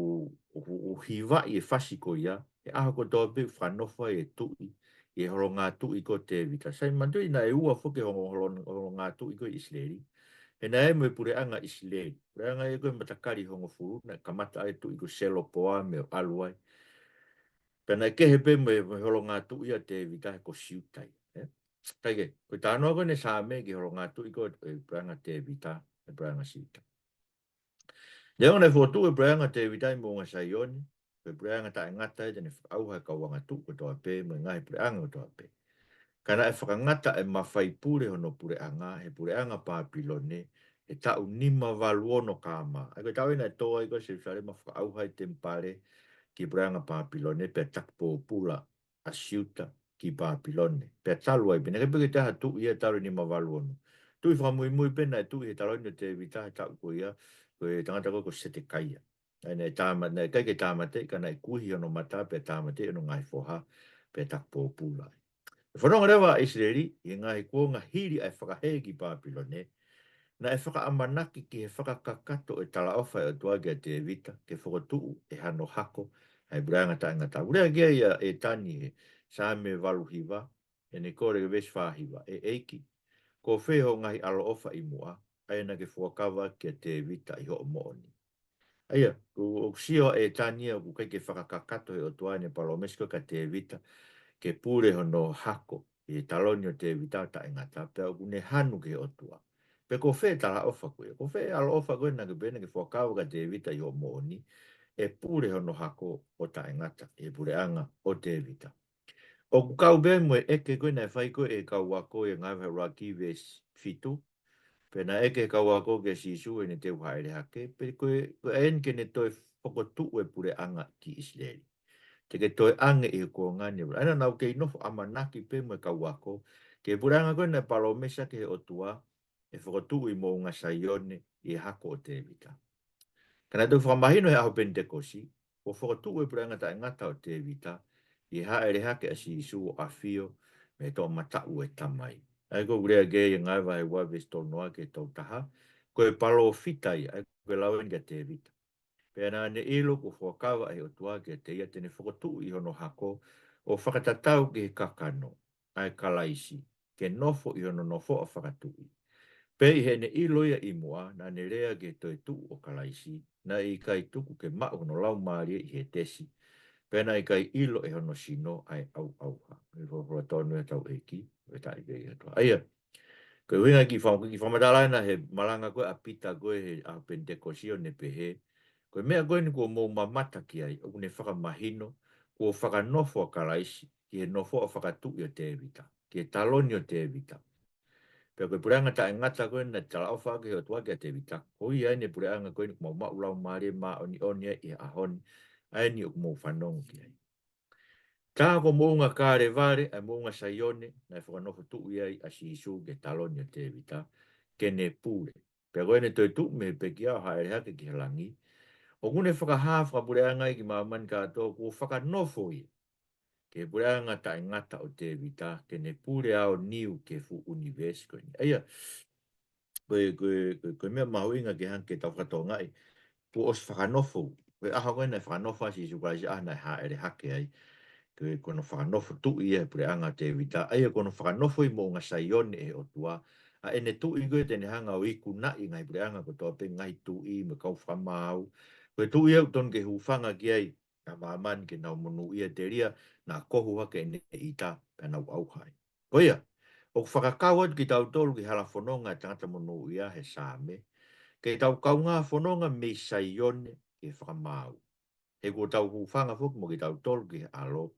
ʻoku, ʻoku hivaʻi e fasi ko ia, he ʻaho kotoa pē ʻoku fakanofo ai e tuʻi, ʻi he holongātuʻi ko Tēvita. Sai, manatuʻi naʻe ua foki e holo-, holo-, holongātuʻi ko ʻIsileli. He naʻe ʻi ai mo e puleʻanga ʻIsileli. Puleʻanga ia ko e matakali hongofulu, naʻe kamata ai e tuʻi ko Selopoame ʻo ʻalu ai. Pea naʻe kehe pē mo e, mo e holongātuʻi ʻa Tēvita he ko Siuta ia, ē? Kae kehe, ko e talanoa ko eni ʻa e Saame ki he holongātuʻi ko ē ʻo e puleʻanga Tēvita, ʻa e puleʻanga Siuta. Neongo naʻe fokotuʻu e puleʻanga ʻo Tēvita ʻi Moʻunga Saione, ko e puleʻanga taʻengata ia te ne fakaʻauha e kau angatuʻu kotoa pē, mo e ngaahi puleʻanga kotoa pē. Ka naʻe fakangata e mafai pule hono puleʻanga, he puleʻanga Pāpilone, he taʻu nima valu ono K.M. ʻA ia ko e taʻu ia naʻe tō ai ko ē Selusalema, fakaʻauha e temipale ki he puleʻanga Pāpilone, pea taki pōpula ʻa Siuta ki Pāpilone. Pea talu ai, pea naʻe ʻikai pē ke toe ʻi ai ha tuʻi ia talu e nima valu ono. Tuʻi fakamuimui pē naʻe tuʻi he taloni ʻo Tēvita he taʻu ko ia, ko e tangata ko ē ko Setekaia. ʻA ia naʻe tāma-, naʻe ʻikai ke tāmateʻi, ka naʻe kuihi hono mata, pea tāmateʻi hono ngaahi foha, pea taki pōpula ai. ʻE fononga leva ʻa ʻIsileli ʻi he ngaahi kuonga hili ʻa e fakahē ki Pāpilone, naʻe fakaʻamanaki ki he fakakakato e talaʻofa ʻa e ʻOtua kia Tēvita, ke fokotuʻu ʻe hano hako ʻa e puleʻanga taʻengata. Ua lea ki ai ʻa ʻĒtani he Saame valu hiva, ʻene kole ki he veesi fā hiva, ʻE ʻEiki, ko fē hoʻo ngaahi ʻaloʻofa ʻi muʻa, ʻa ia naʻa ke fuakava kia Tēvita ʻi hoʻo moʻoni? ʻA ia, ʻoku, ʻoku sio ʻa ʻĒtani ia ʻoku ʻikai ke fakakakato he ʻOtua ʻene palōmesi ko ē kia Tēvita, ke pule hono hako ʻi he taloni ʻo Tēvita ʻo taʻengata, pea ʻoku ne hanu ki he ʻOtua. Pea ko fē talaʻofa ko ē, ko fē ʻaloʻofa ko ē naʻa ke pehē naʻa ke fuakava kia Tēvita ʻi hoʻo moʻoni, ʻe pule hono hako ʻo taʻengata ʻi he puleʻanga ʻo Tēvita. ʻOku kau pē mo e ʻeke ko ē naʻe fai ko ē ʻe he kau ako ʻi he Ngāue vahe ʻuluaki veesi fitu. Pea naʻe ʻeke ʻe he kau ako kia Sīsū ʻi heʻene teu hāʻele hake, pe ko e, ko e ʻai eni ke ne toe fokotuʻu e puleʻanga ki ʻIsileli. Te ke toe ʻange ʻi he kuonga ni. ʻA ia naʻa nau kei nofo ʻamanaki pē mo e kau ako ki he puleʻanga ko ē naʻe palōmesi ʻaki ʻe he ʻOtua, ʻe fokotuʻu ʻi Moʻunga Saione ʻi he hako ʻo Tēvita. Ka naʻe toe fakamahino he ʻaho Penitekosi, kuo fokotuʻu e puleʻanga taʻengata ʻo Tēvita ʻi he hāʻele hake ʻa Sīsū ʻo ʻafio mei he toʻomataʻu ʻo e Tamai. ʻA ia ko ʻeku lea ki ai ʻi he Ngāue vahe ua veesi tolu noa ki he tolu taha, ko e palōfita ia, ʻa ia ko e lau eni kia Tēvita. Pea naʻa ne ʻilo kuo fuakava ʻe he ʻOtua kiate ia te ne fokotuʻu ʻi hono hako ʻo fakatatau ki he kakano, ʻa e Kalaisi, ke nofo ʻi hono nofoʻa fakatuʻi. Pea ʻi heʻene ʻilo ia ʻi muʻa, naʻa ne lea ki he toetuʻu ʻo Kalaisi, naʻe ʻikai tuku ke maʻu hono laumālie ʻi Hētesi, pea naʻe ʻikai ʻilo ʻe hono sino ʻa e ʻauʻauha. Ko e folofola tonu ia ʻa hotau ʻEiki, ʻo e taʻi pē ia tua. ʻA ia, ko e ʻuhinga ki fam-, ki fakamatala ena he malanga ko ē ʻa Pita ko ē he ʻaho Penitekosi ʻo ne pehē, ko e meʻa ko eni kuo mou mamata ki ai, ʻoku ne fakamahino, kuo fakanofo ʻa Kalaisi ki he nofoʻa fakatuʻi ʻo Tēvita, ki he taloni ʻo Tēvita. Pea ko e puleʻanga taʻengata ko ē naʻe talaʻofa ʻaki ʻe he ʻOtua kia Tēvita, ko ia eni e puleʻanga ko eni ʻoku mau maʻu Laumālie Māʻoniʻoni ai ʻi he ʻaho ni, ʻa eni ʻoku mou fanongo ki ai. Tā ko Moʻunga Kalevale, ʻa e Moʻunga Saione, naʻe fakanofo tuʻu ai ʻa Sīsū ki he taloni ʻo Tēvita, ke ne pule. Pea ko ʻene toetuʻu mei he pekia ʻo hāʻele hake ki he langi, ʻoku ne fakahā fakapuleʻanga ia ki māmani kātoa kuo fakanofo ia ki he puleʻanga taʻengata ʻo Tēvita, ke ne pule aoniu ki he fuʻu ʻunivēsi ko eni. ʻA ia, ko e, ko e, ko e, ko e meʻa mahuʻinga ke hanga ke tau fakatokangaʻi, kuo ʻosi fakanofo, ko e ʻaho ko ē naʻe fakanofo ai ʻa Sīsū Kalaisi, ʻaho naʻe hāʻele hake ai, ko e, ko hono fakanofo tuʻi ia he puleʻanga ʻo Tēvita, ʻa ia ko hono fakanofo ʻi Moʻunga Saione ʻe he ʻOtua, ʻa ʻene tuʻi ko ē te ne hanga ʻo ikunaʻi e ngaahi puleʻanga kotoa pē, ngaahi tuʻi mo e kau fakamaau. Ko e tuʻi ia ʻoku totonu ke hūfanga ki ai ʻa māmani ke nau monūʻia, telia naʻa kohu hake ʻene ʻita pea nau ʻauha ai. Ko ia, ʻoku fakakau atu kitautolu ki he hala fononga ʻa e tangata monūʻia he Saame, ke tau kaungā fononga mei Saione ki he fakamaau. He kuo tau hūfanga foki mo kitautolu ki he ʻAlo,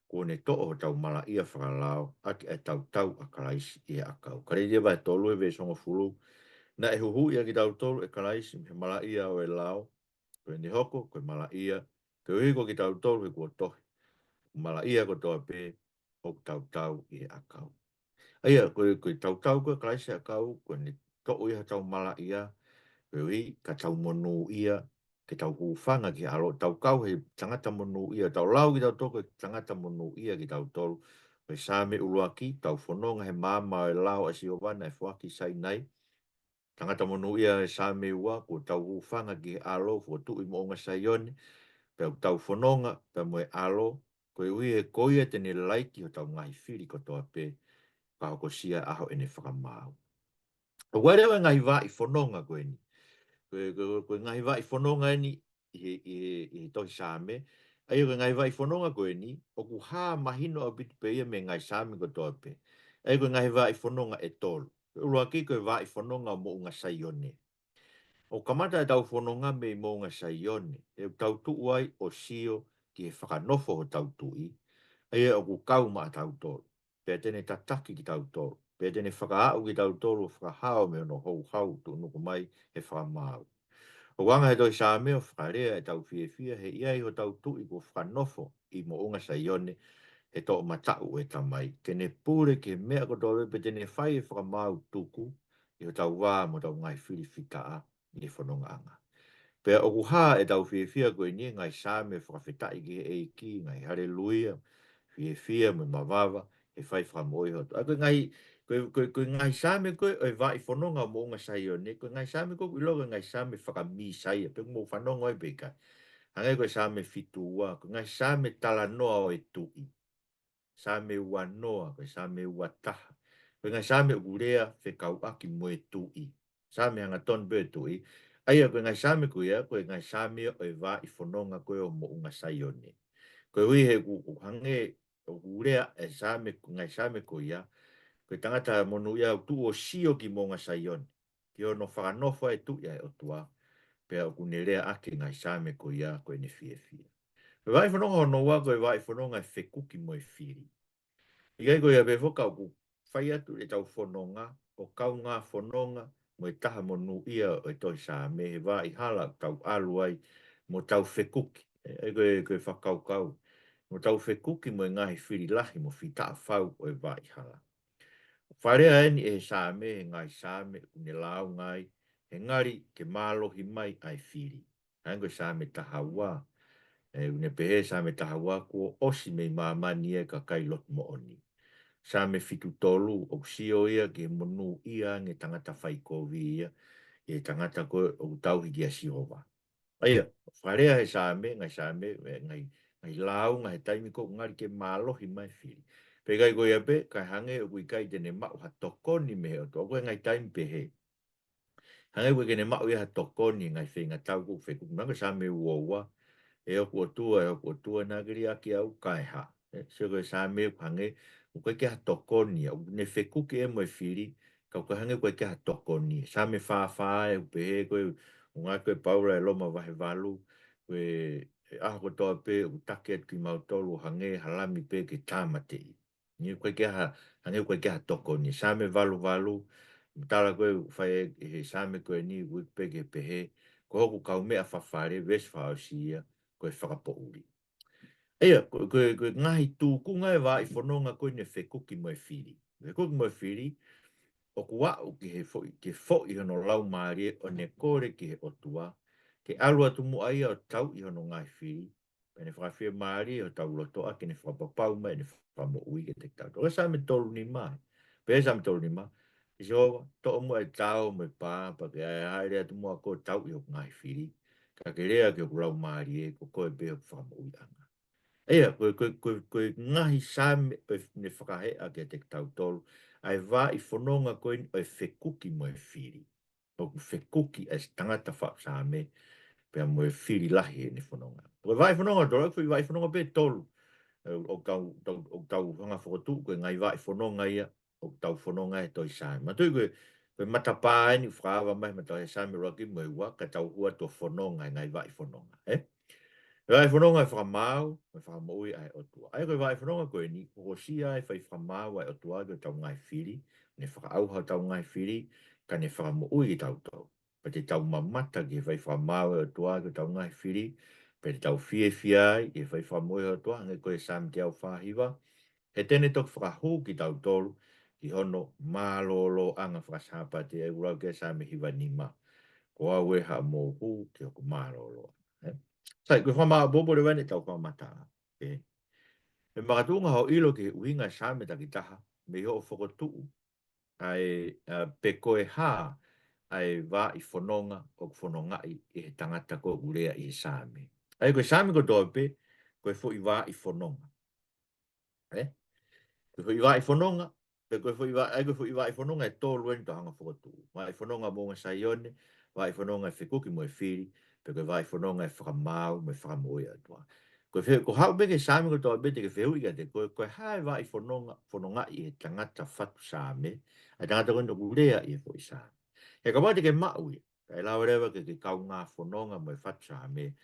kuo ne toʻo hotau malaʻia fakalao ʻaki ʻa e tautau ʻa Kalaisi ʻi he ʻakau. Kalētia vahe tolu veesi hongofulu, naʻe huhuʻi ʻa kitautolu ʻe Kalaisi mei he malaʻia ʻo e lao, ko ʻene hoko ko e malaʻia, koeʻuhi ko kitautolu he kuo tohi, malaʻia kotoa pē ʻoku tautau ʻi he ʻakau. ʻA ia, ko e, ko e tautau ko ē ʻa Kalaisi ʻi he ʻakau, ko ʻene toʻo ia hotau malaʻia, koeʻuhi ka tau monūʻia, ke tau hūfanga ki he ʻAlo, tau kau he tangata monūʻia, tau lau kitautolu ko e tangata monūʻia kitautolu. Ko e Saame ʻuluaki, tau fononga he maama ʻo e lao ʻa Sihova naʻe foaki ʻi Sainai. Tangata monūʻia ʻa e Saame ua, kuo tau hūfanga ki he ʻAlo, fokotuʻu ʻi Moʻunga Saione, pea ʻoku tau fononga pea mo e ʻAlo, koeʻuhi he ko ia te ne laiki hotau ngaahi fili kotoa pē, ka hokosia ʻa e ʻaho ʻene fakamaau. ʻOku ʻi ai leva e ngaahi vaʻi fononga ko eni. Ko e, ko e, ko e ngaahi vaʻi fononga eni ʻi he, ʻi he, ʻi he tohi Saame. ʻA ia ko e ngaahi vaʻi fononga ko eni, ʻoku hā mahino ʻaupito pē ia mei he ngaahi Saame kotoa pē. ʻA ia ko e ngaahi vaʻi fononga ʻe tolu. Ko e ʻuluaki ko e vaʻi fononga ʻo Moʻunga Saione. ʻOku kamata ʻetau fononga mei Moʻunga Saione, ʻoku tau tuʻu ai ʻo sio ki he fakanofo hotau Tuʻi, ʻa ia ʻoku kau maʻatautolu, pea te ne tataki kitautolu, pea te ne fakaaʻu kitautolu ʻo fakahao mei hono houhau tuʻunuku mai he fakamaau. ʻOku hanga he tohi Saame ʻo fakalea ʻetau fiefia he ʻi ai hotau Tuʻi kuo fakanofo ʻi Moʻunga Saione he toʻomataʻu ʻo e Tamai, ke ne pule ki he meʻa kotoa pē, pea te ne fai e fakamaau tuku ʻi hotau vā mo hotau ngaahi fili fitaʻa ʻi he fonongaʻanga. Pea ʻoku hā ʻetau fiefia ko eni he ngaahi Saame fakafetaʻi ki he ʻEiki, ngaahi haleluia, fiefia mo e mavava he fai fakamoʻui ʻa e ʻOtua. ʻA ia ko e ngaahi, ko e, ko e, ko e ngaahi Saame ko ē ʻo e vaʻi fononga ʻo Moʻunga Saione, ko e ngaahi Saame ko ē ʻoku ʻiloa ko e ngaahi Saame faka-Mīsaia, pea ʻoku mou fanongo ai pē ʻikai. Hangē ko e Saame fitu ua, ko e ngaahi Saame talanoa ʻo e Tuʻi. Saame ua noa, ko e Saame ua taha. Ko e ngaahi Saame ʻoku lea fekauʻaki mo e Tuʻi. Saame hangatonu pē ʻo e Tuʻi. ʻA ia ko e ngaahi Saame ko ia, ko e ngaahi Saame ʻo e vaʻi fononga ko ē ʻo Moʻunga Saione. Koeʻuhi he ʻoku, ʻoku hangē, ʻoku lea e Saame, ko e ngaahi Saame ko ia, ko e tangata monūʻia ʻoku tuʻu ʻo sio ki Moʻunga Saione, ki hono fakanofo ʻa e Tuʻi ʻa e ʻOtua, pea ʻoku ne lea ʻaki e ngaahi Saame ko ia ko ʻene fiefia. Ko e vaʻi fononga hono ua ko e vaʻi fononga ʻo e fekuki mo e fili. ʻIkai ko ia pē foki ka ʻoku fai atu ʻetau fononga ʻo kaungā fononga mo e taha monūʻia ʻo e tohi Saame he vaʻa hala ʻoku tau ʻalu ai mo tau fekuki. ʻE, ʻe ko e, ko e fakakaukau. Mo tau fekuki mo e ngaahi fili lahi mo fitaʻa fau ʻo e vaʻa hala. Fakalea eni ʻe he Saame, he ngaahi Saame ʻoku ne lāunga ai, he ngali ke mālohi mai ʻa e fili. Hangē ko e Saame taha ua. ʻE, ʻoku ne pehē Saame taha ua, kuo ʻosi mei māmani ʻa e kakai lotu moʻoni. Saame fitu tolu, ʻoku sio ia ki he monūʻia ange tangata faikovi ia, ʻi he tangata ko ē ʻoku tauhi kia Sihova. ʻA ia, fakalea he Saame, ngaahi Saame, ʻe, ngaahi, ngaahi lāunga he taimi ko ē ʻoku ngali ke mālohi mai fili. Pea ʻikai ko ia pē, kae hangē ʻoku ʻikai te ne maʻu ha tokoni mei he ʻOtua, ʻoku ʻi ai e ngaahi taimi pehē. Hangē ʻoku ʻikai ke ne maʻu ia ha tokoni he ngaahi feingatau ko ē ʻoku fekuki mai, ko e Saame ua ua, ʻE hoku ʻOtua, ʻe hoku ʻOtua, naʻa ke liʻaki au kae hā? ʻE, sio ko e Saame ʻoku hangē ʻoku ʻikai ke ha tokoni, ʻoku ne fekuki ʻe mo e fili, ka ʻoku hangē ʻoku ʻikai ke ha tokoni. Saame fā fā ʻoku pehē ko e, ʻoku ngāueʻaki ʻe Paula ʻi Loma vahe valu, ko e, ʻe ʻaho kotoa pē ʻoku taki atu kimautolu ʻo hangē ha lami pē ke tāmateʻi. Ni ʻoku ʻikai ke ha, hangē ʻoku ʻikai ke ha tokoni. Saame valu valu, tala ko ē ʻoku fai ʻe he Saame ko eni, ʻoku pehē ke pehē, ko hoku kaumeʻa fafale, veesi fakaʻosi ia, ko e fakapoʻuli. ʻA ia, ko, ko, ko e ngaahi tūkunga e vaʻi fononga ko eni ʻo e fekuki mo e fili. Fekuki mo e fili, ʻoku aʻu ki he foʻi, ki he foʻi hono laumālie ʻo ne kole ki he ʻOtua, ke ʻalu atu muʻa ia ʻo tauʻi hono ngaahi fili, pea ne fakafiemālie hotau loto ʻaki ʻene fakapapau mai ʻene fakamoʻui kiate kitautolu. Ko e Saame tolu nima. Pea Saame tolu nima, ʻE Sihova, toʻo muʻa e tao mo e pā, pea ke ʻai, ʻai leva atu muʻa koe ʻo tauʻi hoku ngaahi fili, ka ke lea ki hoku laumālie, ko koe pē hoku fakamoʻuiʻanga. ʻA ia, ko e, ko e, ko e, ko e ngaahi Saame ʻoku ne fakahā kiate kitautolu ʻa e vaʻi fononga ko eni ʻo e fekuki mo e fili. ʻOku fekuki ʻa e tangata faʻu Saame pea mo e fili lahi ʻene fononga. Ko e vaʻi fononga tolu, ko e vaʻi fononga pē tolu. ʻE, ʻoku tau, tau, ʻoku tau hanga ʻo fokotuʻu ko e ngaahi vaʻi fononga ia ʻoku tau fononga he tohi Saame. Manatuʻi ko e, ko e matapā eni ʻoku fakaava mai he matapā he Saame ʻuluaki mo e ua, ka tau hū atu ʻo fononga he ngaahi vaʻi fononga, ē? Vaʻi fononga ʻo e fakamaau mo e fakamoʻui ʻa e ʻOtua. ʻA ia ko e vaʻi fononga ko eni, ʻoku hokosia e fai fakamaau ʻa e ʻOtua ki hotau ngaahi fili, ne fakaʻauha hotau ngaahi fili, ka ne fakamoʻui kitautolu. Pea te tau mamata ki he fai fakamaau ʻa e ʻOtua ki hotau ngaahi fili, pea te tau fiefia ai ʻi he fai fakamoʻui ʻa e ʻOtua, hangē ko e Saame teau fā hiva, he te ne toki fakahū kitautolu ki hono mālōlōʻanga fakasāpate, ʻa ia ʻoku lau ki ai e Saame hiva nima. Ko au ē, haʻamou hū ki hoku mālōlō. Ē? Sai, ko e fakamāʻopoʻopo leva eni ʻetau fakamatala. Ē? ʻE makatuʻunga hoʻo ʻilo ki he ʻuhinga e Saame takitaha mei hoʻo fokotuʻu ʻa e, ʻa, pe ko e hā ʻa e vaʻi fononga ʻoku fonongaʻi ʻe he tangata ko ē ʻoku lea ʻi he Saame. ʻA ia ko e Saame kotoa pē, ko e foʻi vaʻi fononga. Ē? Ko e foʻi vaʻi fononga, pe ko e foʻi va-, ʻa ia ko e foʻi vaʻi fononga ʻe tolu eni ʻoku tau hanga ʻo fokotuʻu. Vaʻi fononga Moʻunga Saione, vaʻi fononga e fekuki mo e fili, pe ko e vaʻi fononga e fakamaau mo e fakamoʻui ʻa e ʻOtua. Ko e fe-, ko e haʻu pē ki he Saame kotoa pē te ke fehuʻi kiate koe, ko e hā e vaʻi fononga, fonongaʻi ʻe he tangata fatu Saame, ʻa e tangata ko eni ʻoku lea ʻi he foʻi Saame. He kapau te ke maʻu ia, kae lava leva ke ke kaungā fononga mo e fatu Saame,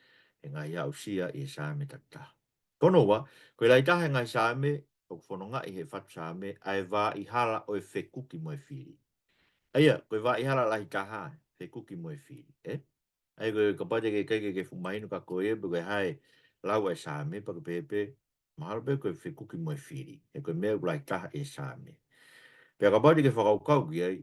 he ngaahi aʻusia ʻi he Saame takitaha. Ko hono ua, ko e lahi taha e ngaahi Saame ʻoku fonongaʻi ʻe he fatu Saame, ʻa e vaʻi hala ʻo e fekuki mo e fili. ʻA ia, ko e vaʻi hala lahi taha, fekuki mo e fili, ē? ʻA ia ko e kapau te ke ʻikai ke ke fuʻu mahino kia koe ia pe ko e hā e lau ʻa e Saame, pea ke pehē pē, mahalo pē ko e fekuki mo e fili, he ko e meʻa ʻoku lahi taha ʻi he Saame. Pea kapau te ke fakakaukau ki ai,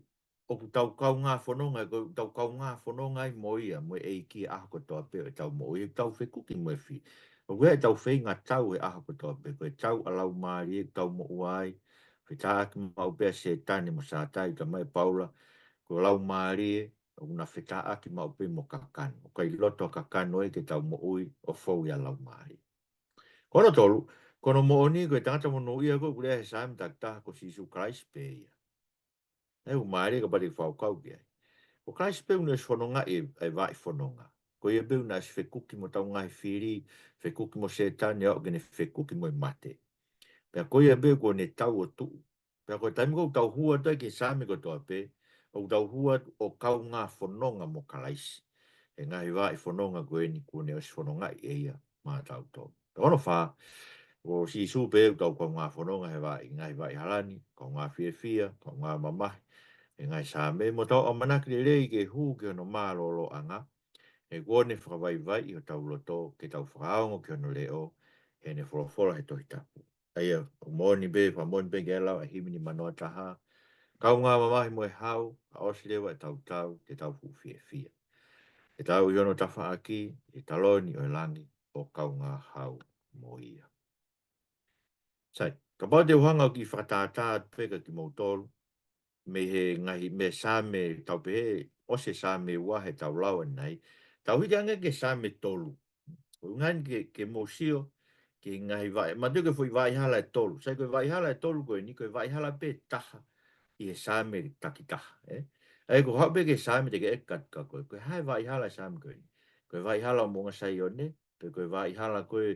ʻoku tau kaungā fononga, ʻoku tau kaungā fononga ai mo ia, mo e ʻEiki he ʻaho kotoa pē ʻo ʻetau moʻui, ʻoku tau fekuki mo e fili. ʻOku ʻi ai ʻetau feingatau he ʻaho kotoa pē, ko e tau ʻa e laumālie ʻoku tau moʻua ai, fetāʻaki maʻu pē ʻa Sētane mo Sātai, talamai ʻe Paula, ko e laumālie ʻoku na fetāʻaki maʻu pē mo kakano. ʻOku ʻikai loto ʻa kakano ia ke tau moʻui ʻo fou ʻi he laumālie. Ko hono tolu, ko hono moʻoni ko e tangata monūʻia ko ē ʻoku lea he Saame takitaha ko Sīsū Kalaisi pē ia. ʻE ʻoku mālie kapau te ke fakakaukau ki ai. Ko Kalaisi pē ʻoku ne ʻosi fonongaʻi e, e vaʻi fononga. Ko ia pē ʻoku ne ʻosi fekuki mo hotau ngaahi fili, fekuki mo Sētane, aʻu ke ne fekuki mo e mate. Pea ko ia pē kuo ne tau ʻo tuʻu. Pea ko e taimi ko ē ʻoku tau hū atu ai ki he Saame kotoa pē, ʻoku tau hū atu ʻo kaungā fononga mo Kalaisi he ngaahi vaʻi fononga ko eni kuo ne ʻosi fonongaʻi ʻe ia maʻatautolu. Pea ko hono fā, ko Sīsū pē ʻoku tau kaungā fononga he vaʻi, ngaahi vaʻi hala ni, kaungā fiefia, kaungā mamahi he ngaahi Saame, mo tau ʻamanaki lelei ke hū ki hono mālōlōʻanga, he kuo ne fakavaivaiʻi hotau loto ke tau fakaongo ki hono leʻo, heʻene folofola he Tohi Tapu. ʻA ia, ʻoku moʻoni pē, fakamoʻoni pē ke lau ʻa e himi nimanoa taha. Kaungā mamahi mo e hau, ʻa ʻosi leva ʻetau tau, te tau fuʻu fiefia. Te tau ʻi hono tafaʻaki, ʻi he taloni ʻo e langi, ʻo kaungā hau mo ia. Sai, kapau te u hanga ʻo kiʻi fakatātā atu pē kia kimoutolu, mei he ngaahi, mei he Saame tau pehē, ʻosi e Saame ua he tau lau ʻanenai, tau hiki ange ki he Saame tolu. ʻOku ʻuhinga eni ke, ke mou sio ki he ngaahi vaʻi, manatuʻi ko e foʻi vaʻi hala ʻe tolu. Sai ko e vaʻi hala ʻe tolu ko eni, ko e vaʻi hala pē taha ʻi he Saame takitaha, ē? ʻA ia ko e haʻu pē ki he Saame te ke ʻeke atu kia koe, ko e hā e vaʻi hala e Saame ko eni? Ko e vaʻi hala ʻo Moʻunga Saione, pe ko e vaʻi hala ko ē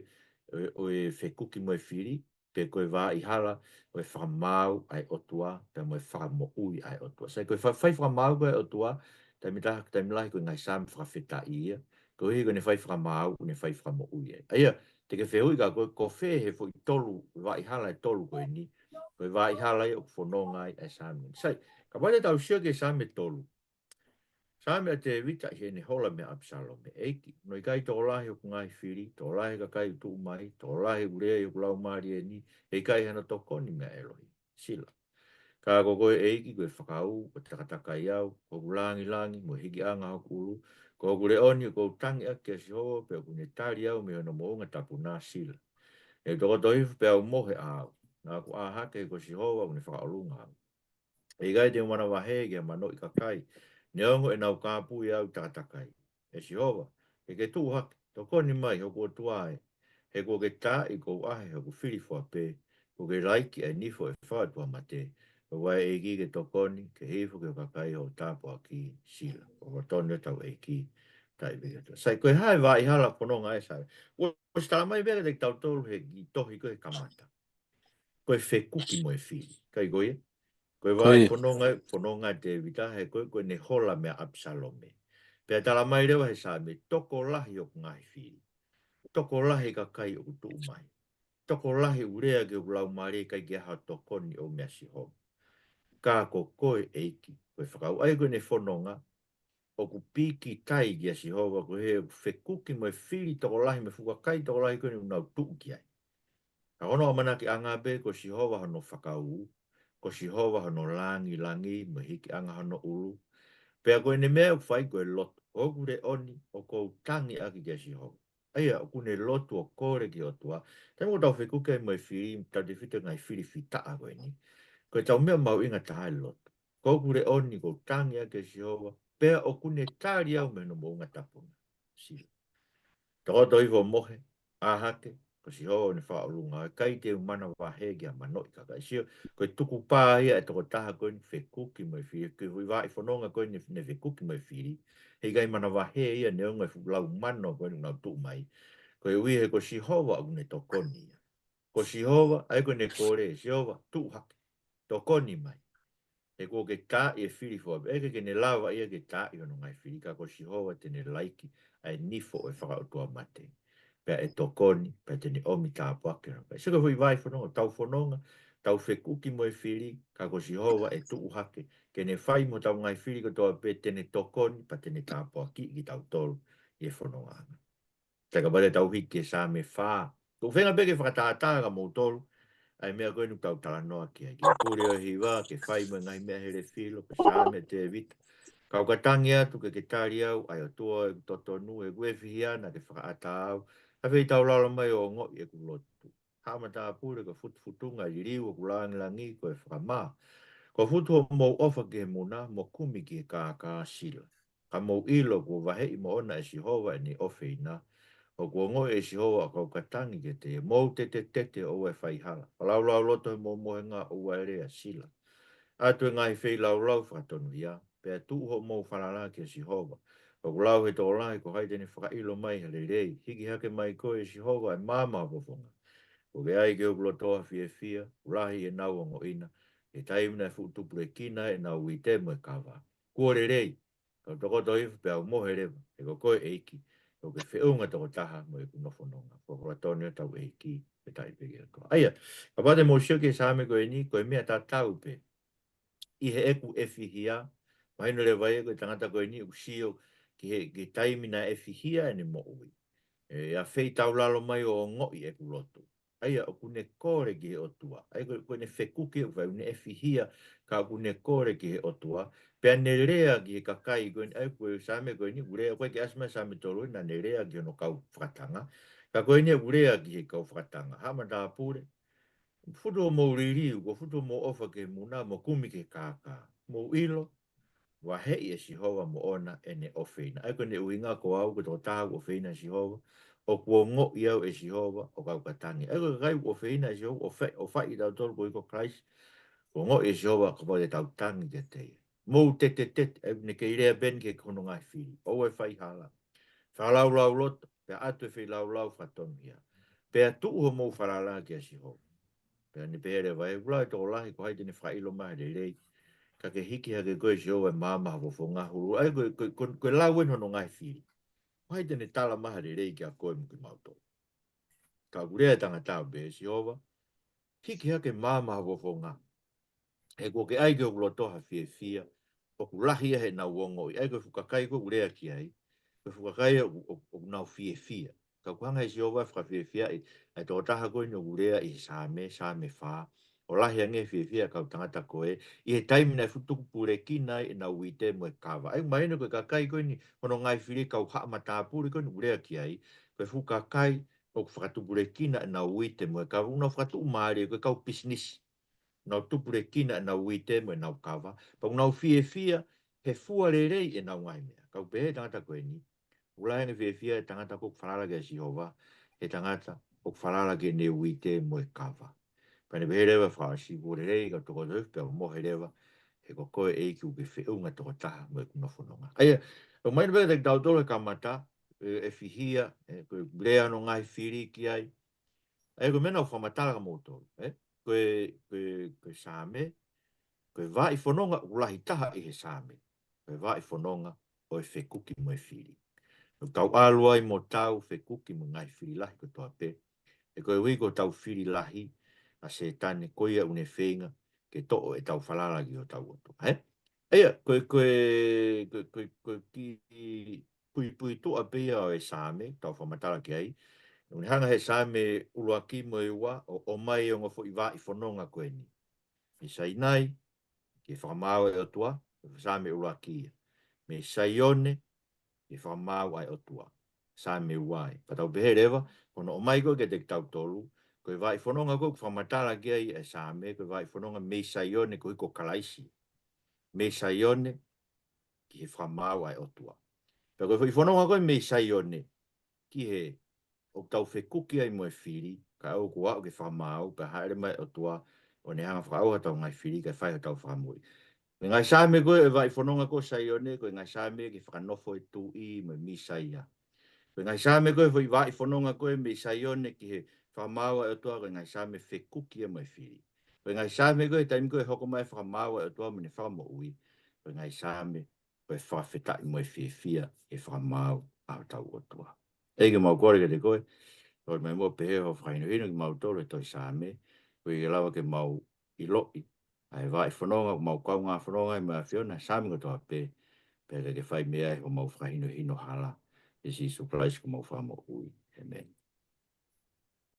ʻo e, ʻo e fekuki mo e fili, pe ko e vaʻi hala ʻo e fakamaau ʻa e ʻOtua, pea mo e fakamoʻui ʻa e ʻOtua. Sai ko e fa-, fai fakamaau ko ē ʻa e ʻOtua, taimi taha, taimi lahi ko e ngaahi Saame fakafetaʻi ia, koeʻuhi ko ʻene fai fakamaau, ʻene fai fakamoʻui ai. ʻA ia, te ke fehuʻi kia koe, ko fē he foʻi tolu, vaʻi hala ʻe tolu ko eni, ko e vaʻi hala ia ʻoku fononga ai ʻa e Saame. Sai, kapau te tau sio ki he Saame tolu. Saame ʻa Tēvita ʻi heʻene hola meia ʻApisalome. ʻEiki, ʻoku ʻikai tokolahi hoku ngaahi fili, tokolahi e kakai ʻoku tuʻu mai, tokolahi ʻoku lea ʻi hoku laumālie ni, he ʻikai hano tokoni meia ʻElohi. Sila. Ka ko koe ʻEiki, ko e fakaū ʻo takatakai au, ko hoku langilangi, mo e hikiʻanga hoku ʻulu, ko hoku leʻo ni ʻoku ou tangi ʻaki kia Sihova, pea ʻoku ne tali au mei hono moʻunga tapu na. Sila. Ne u tokoto hifo pea u mohe ʻaʻau, naʻa ku ʻā hake he ko Sihova ʻoku ne fakaʻolunga au. ʻE ʻikai te u manavahē ki ha manoʻi kakai, neongo ʻenau kāpui au takatakai. ʻE Sihova, ke ke tuʻu hake, tokoni mai hoku ʻOtua ē, he kuo ke taaʻi ʻeku ʻahe hoku fili fua pē, kuo ke laiki ʻa e nifo ʻo e fakaʻotuamate, ʻoua ʻe ʻEiki ke tokoni, ke hifo ki ho kakai hoʻo tāpuaki. Sila. ʻOku totonu ʻetau ʻEiki, taʻi vei atu. Sai ko e hā e vaʻi hala fononga ʻa e Saame? ʻOku ʻosi talamai pē kiate kitautolu he kiʻi tohi ko ē he kamata. Ko e fekuki mo e fili. ʻIkai ko ia? Ko e vaʻi fononga, fononga ʻa Tēvita, he ko ē, ko ʻene hola meia ʻApisalome. Pea talamai leva he Saame, tokolahi hoku ngaahi fili. Tokolahi e kakai ʻoku tuʻu mai. Tokolahi ʻoku lea ki hoku laumālie ʻikai ke ʻi ai ha tokoni ʻo meia Sihova. Ka ko koe ʻEiki, ko e fakaū. ʻA ia ko ʻene fononga, ʻoku pīkitai kia Sihova koeʻuhi he ʻoku fekuki mo e fili tokolahi mo e fuʻu kakai tokolahi ko eni ʻoku nau tuʻu ki ai. Ka ko hono ʻamanakiʻanga pē ko Sihova hono fakaū, ko Sihova hono langilangi mo e hikiʻanga hono ʻulu. Pea ko ʻene meʻa ʻoku fai ko e lotu. ko hoku leʻo ni ʻoku ou tangi ʻaki kia Sihova. ʻA ia ʻoku ne lotu ʻo kole ki he ʻOtua. Taimi ʻoku tau fekuki ai mo e fili, tautefito ngaahi fili fitaʻa ko eni, ko e tau meʻa mahuʻinga taha e lotu. Ko hoku leʻo ni ʻoku ou tangi ʻaki kia Sihova, pea ʻoku ne tali au mei hono moʻunga tapu na. Sila. Tokoto hifo ʻo mohe, ʻā hake, ko Sihova ʻoku ne fakaʻolunga, ʻikai te u manavahē ki ha manoʻi kakai. Sio, ko e tukupā ia e tokotaha ko eni fekuki mo e fili, ko e foʻi vaʻi fononga ko eni ne fekuki mo e fili. Heʻikai manavahē ia neongo e fuʻu lau mano ko eni ʻoku nau tuʻu mai. Koeʻuhi he ko Sihova ʻoku ne tokoni ia. Ko Sihova, ʻa ia ko ʻene kole, Sihova, tuʻu hake, tokoni mai. He kuo ke taaʻi e fili fua pē, ʻikai ke ne lava ia ke taaʻi hono ngaahi fili, ka ko Sihova te ne laiki ʻa e nifo ʻo e fakaʻotuamate. Pea ʻe tokoni, pea te ne ʻomi tāpuaki hono kakai. Sio ko e foʻi vaʻi fononga, tau fononga, tau fekuki mo e fili, ka ko Sihova ʻe tuʻu hake, ke ne fai mo hotau ngaahi fili kotoa pē, te ne tokoni, pea te ne tāpuakiʻi kitautolu ʻi he fononga ʻanga. Sai, kapau te tau hiki ki he Saame fā. Ko e feinga pē ke fakatātā kia moutolu ʻa e meʻa ko eni ʻoku tau talanoa ki ai. Ki he pule ʻo e hiva, ke fai mo e ngaahi meʻa helefilo, ko e Saame ʻa Tēvita. Kau ka tangi atu ke ke tali au, ʻa e ʻOtua ʻeku totonu, ʻeku ʻefihia naʻa ke fakaʻatā au. ʻAfeitaulalo mai ʻo ongoʻi ʻeku lotu. Haʻa matāpule ko e futufutunga, liliu ʻoku langilangi ko e fakamā. Ko e futu hoʻomou ʻofa ki he muna, mo kumi ki he kākā. Sila. Ka mou ʻilo kuo vaheʻi moʻona ʻe Sihova ʻene ʻofeina. ʻOku ongoʻi ʻe Sihova ʻa e kau ka tangi kiate ia. Mou tetetete ʻoua ʻe faihala. Fakalaulauloto he mou mohenga ʻoua ʻe lea. Sila. ʻAtu e ngaahi feilaulau fakatonuhia, pea tuʻu hoʻomou falala kia Sihova. ʻOku lau he tokolahi, ko hai te ne fakaʻilo mai ha lelei. Hiki hake mai koe ʻe Sihova ʻa e maama ʻo e fofonga. Kuo ke ʻai ki hoku loto ha fiefia, ʻoku lahi ʻenau ongoʻi na, he taimi naʻe fuʻu tupulekina ai ʻenau uite mo e kava. Kuo lelei, kau tokoto hifo pea u mohe leva, he ko koe ʻEiki, ʻoku ke feʻunga tokotaha mo ʻeku nofo nonga. Fakafetaʻi ʻa hotau ʻEiki, fakafetaʻi pē ki he ʻOtua. ʻA ia, kapau te mou sio ki he Saame ko eni, ko e meʻa tatau pē. ʻI heʻeku ʻefihia, mahino leva ia ko e tangata ko eni ʻoku sio ki he, ki he taimi naʻe ʻefihia ʻene moʻui. ʻE, ʻafeitaulalo mai ʻo ongoʻi ʻeku lotu. ʻA ia ʻoku ne kole ki he ʻOtua. ʻA ia ko, ko ʻene fekuki ʻoku fai, ʻoku ne ʻefihia, ka ʻoku ne kole ki he ʻOtua. Pea ne lea ki he kakai ko eni, ʻa ia ko e Saame ko eni, ʻoku lea, ʻoku ʻikai ke ʻasi mai Saame tolu, naʻa ne lea ki hono kau fakatanga. Ka ko eni ʻoku lea ki he kau fakatanga. Haʻa matāpule, futu hoʻomou liliu, ko e futu hoʻomou ʻofa ki he muna, mo kumi ki he kākā. Mou ʻilo, vaheʻi ʻe Sihova moʻona ʻene ʻofeina. ʻA ia ko ʻene ʻuhinga ko au, ko e tokotaha ʻoku ʻofeina ʻe Sihova, ʻoku ongoʻi au ʻe Sihova ʻo kau ka tangi. ʻA ia ko e kakai ʻoku ʻofeina ʻe Sihova, ʻofa-, ʻofaʻi tautolu ko e ʻEiki ko Kalaisi, ʻoku ongoʻi ʻe Sihova kapau te tau tangi kiate ia. Mou tetetete, ʻa ia ʻoku ne kei lea pē eni ki he hono ngaahi fili. ʻOua ʻe faihala. Fakalaulauloto, pea ʻatu e feilaulau fakatonuhia. Pea tuʻu hoʻomou falala kia Sihova. Pea ne pehē leva, ʻoku lau he tokolahi, ko hai te ne fakaʻilo mai ha lelei. Ka ke hiki hake koe ʻe Sihova ʻa e maama ʻo ho fofonga. Hulu, ʻa ia ko, ko, ko, ko e lau eni hono ngaahi fili. Ko hai te ne tala mai ha lelei kia koe mo kimautolu. Ka ʻoku lea e tangata ʻo pehē, Sihova, hiki hake ʻa e maama ʻo ho fofonga. He kuo ke ʻai ki hoku loto ha fiefia, ʻoku lahi ia heʻenau ongoʻi. ʻA ia ko e fuʻu kakai ko ē ʻoku lea ki ai, ko e fuʻu kakai ʻoku, ʻoku, ʻoku nau fiefia. Ka ʻoku hanga ʻe Sihova ʻo fakafiefiaʻi ʻa e tokotaha ko eni ʻoku lea ʻi he Saame, Saame fā. ʻOku lahi ange fiefia ʻa e kau tangata ko ē, ʻi he taimi naʻe fuʻu tupulekina ai ʻenau uite mo e kava. ʻA ia mahino ko e kakai ko eni, hono ngaahi fili, kau haʻa matāpule ko eni ʻoku lea ki ai, ko e fuʻu kakai ʻoku fakatupulekina ʻenau uite mo e kava, ʻoku nau fakatuʻumālie, ko e kau pisinisi. Nau tupulekina ʻenau uite mo ʻenau kava. Pea ʻoku nau fiefia he fua lelei ʻenau ngaahi meʻa. Ka ʻoku pehē ʻe he tangata ko eni, ʻoku lahi ange fiefia ʻa e tangata ʻoku falala kia Sihova, he tangata ʻoku falala ki heʻene uite mo e kava. Pea ne pehē leva fakaʻosi, kuo lelei, kau tokoto hifo pea u mohe leva, he ko koe ʻEiki ʻoku ke feʻunga tokotaha mo ʻeku nofo nonga. ʻA ia, ʻoku mahino pē kiate kitautolu he kamata, ʻe, ʻefihia, ʻe, ko e lea hono ngaahi fili ki ai, ʻa ia ko e meʻa naʻa ku fakamatala kia moutolu, ē? Ko e, ko e, ko e Saame, ko e vaʻi fononga ʻoku lahi taha ʻi he Saame, ko e vaʻi fononga ʻo e fekuki mo e fili. ʻOku tau ʻalu ai mo tau fekuki mo e ngaahi fili lahi kotoa pē. He koeʻuhi ko ʻetau fili lahi ʻa Sētane, ko ia ʻoku ne feinga ke toʻo ʻetau falala ki hotau ʻOtua, ē? ʻA ia, ko e, ko e, ko e, ko e, ko e kiʻi puipuituʻa pē ia ʻo e Saame, tau fakamatala ki ai. ʻOku ne hanga he Saame ʻuluaki mo e ua ʻo, ʻomai e ongo foʻi vaʻi fononga ko eni. Mei Sainai, ki he fakamaau ʻa e ʻOtua, Saame ʻuluaki ia. Mei Saione, ʻi he fakamaau ʻa e ʻOtua. Saame ua ē. Pea tau pehē leva, ko hono ʻomai ko ē kiate kitautolu, ko e vaʻi fononga ko ē ʻoku fakamatala ki ai ʻa e Saame, ko e vaʻi fononga mei Saione koeʻuhi ko Kalaisi. Mei Saione ki he fakamaau ʻa e ʻOtua. Pea ko e foʻi fononga ko ē mei Saione ki he ʻoku tau fekuki ai mo e fili, kae ʻoua kuo aʻu ki he fakamaau, pea hāʻele mai e ʻOtua, ʻo ne hanga ʻo fakaʻauha hotau ngaahi fili, kae fai hotau fakamoʻui. Ko e ngaahi Saame ko ē ʻo e vaʻi fononga ko Saione, ko e ngaahi Saame ki he fakanofo ʻo e Tuʻi mo e Mīsaia. Ko e ngaahi Saame ko ē foʻi vaʻi fononga ko ē mei Saione ki he fakamaau ʻa e ʻOtua, ko e ngaahi Saame fekuki ia mo e fili. Ko e ngaahi Saame ko ē he taimi ko ē ʻe hoko mai e fakamaau ʻa e ʻOtua mo ʻene fakamoʻui, ko e ngaahi Saame ko e fakafetaʻi mo e fiefia he fakamaau ʻa hotau ʻOtua. ʻEiki, mau kole kiate koe, kole mai muʻa ʻo pehē hoʻo fakahinohino kimautolu he tohi Saame, koeʻuhi ke lava ke mau ʻiloʻi ʻa e vaʻi fononga ʻoku mau kaungā fononga ai mo e ʻAfiona he Saame kotoa pē, pea ke fai mei ai homau fakahinohino hala. ʻIa Sīsū Kalaisi ko homau Fakamoʻui. ʻĒmeni.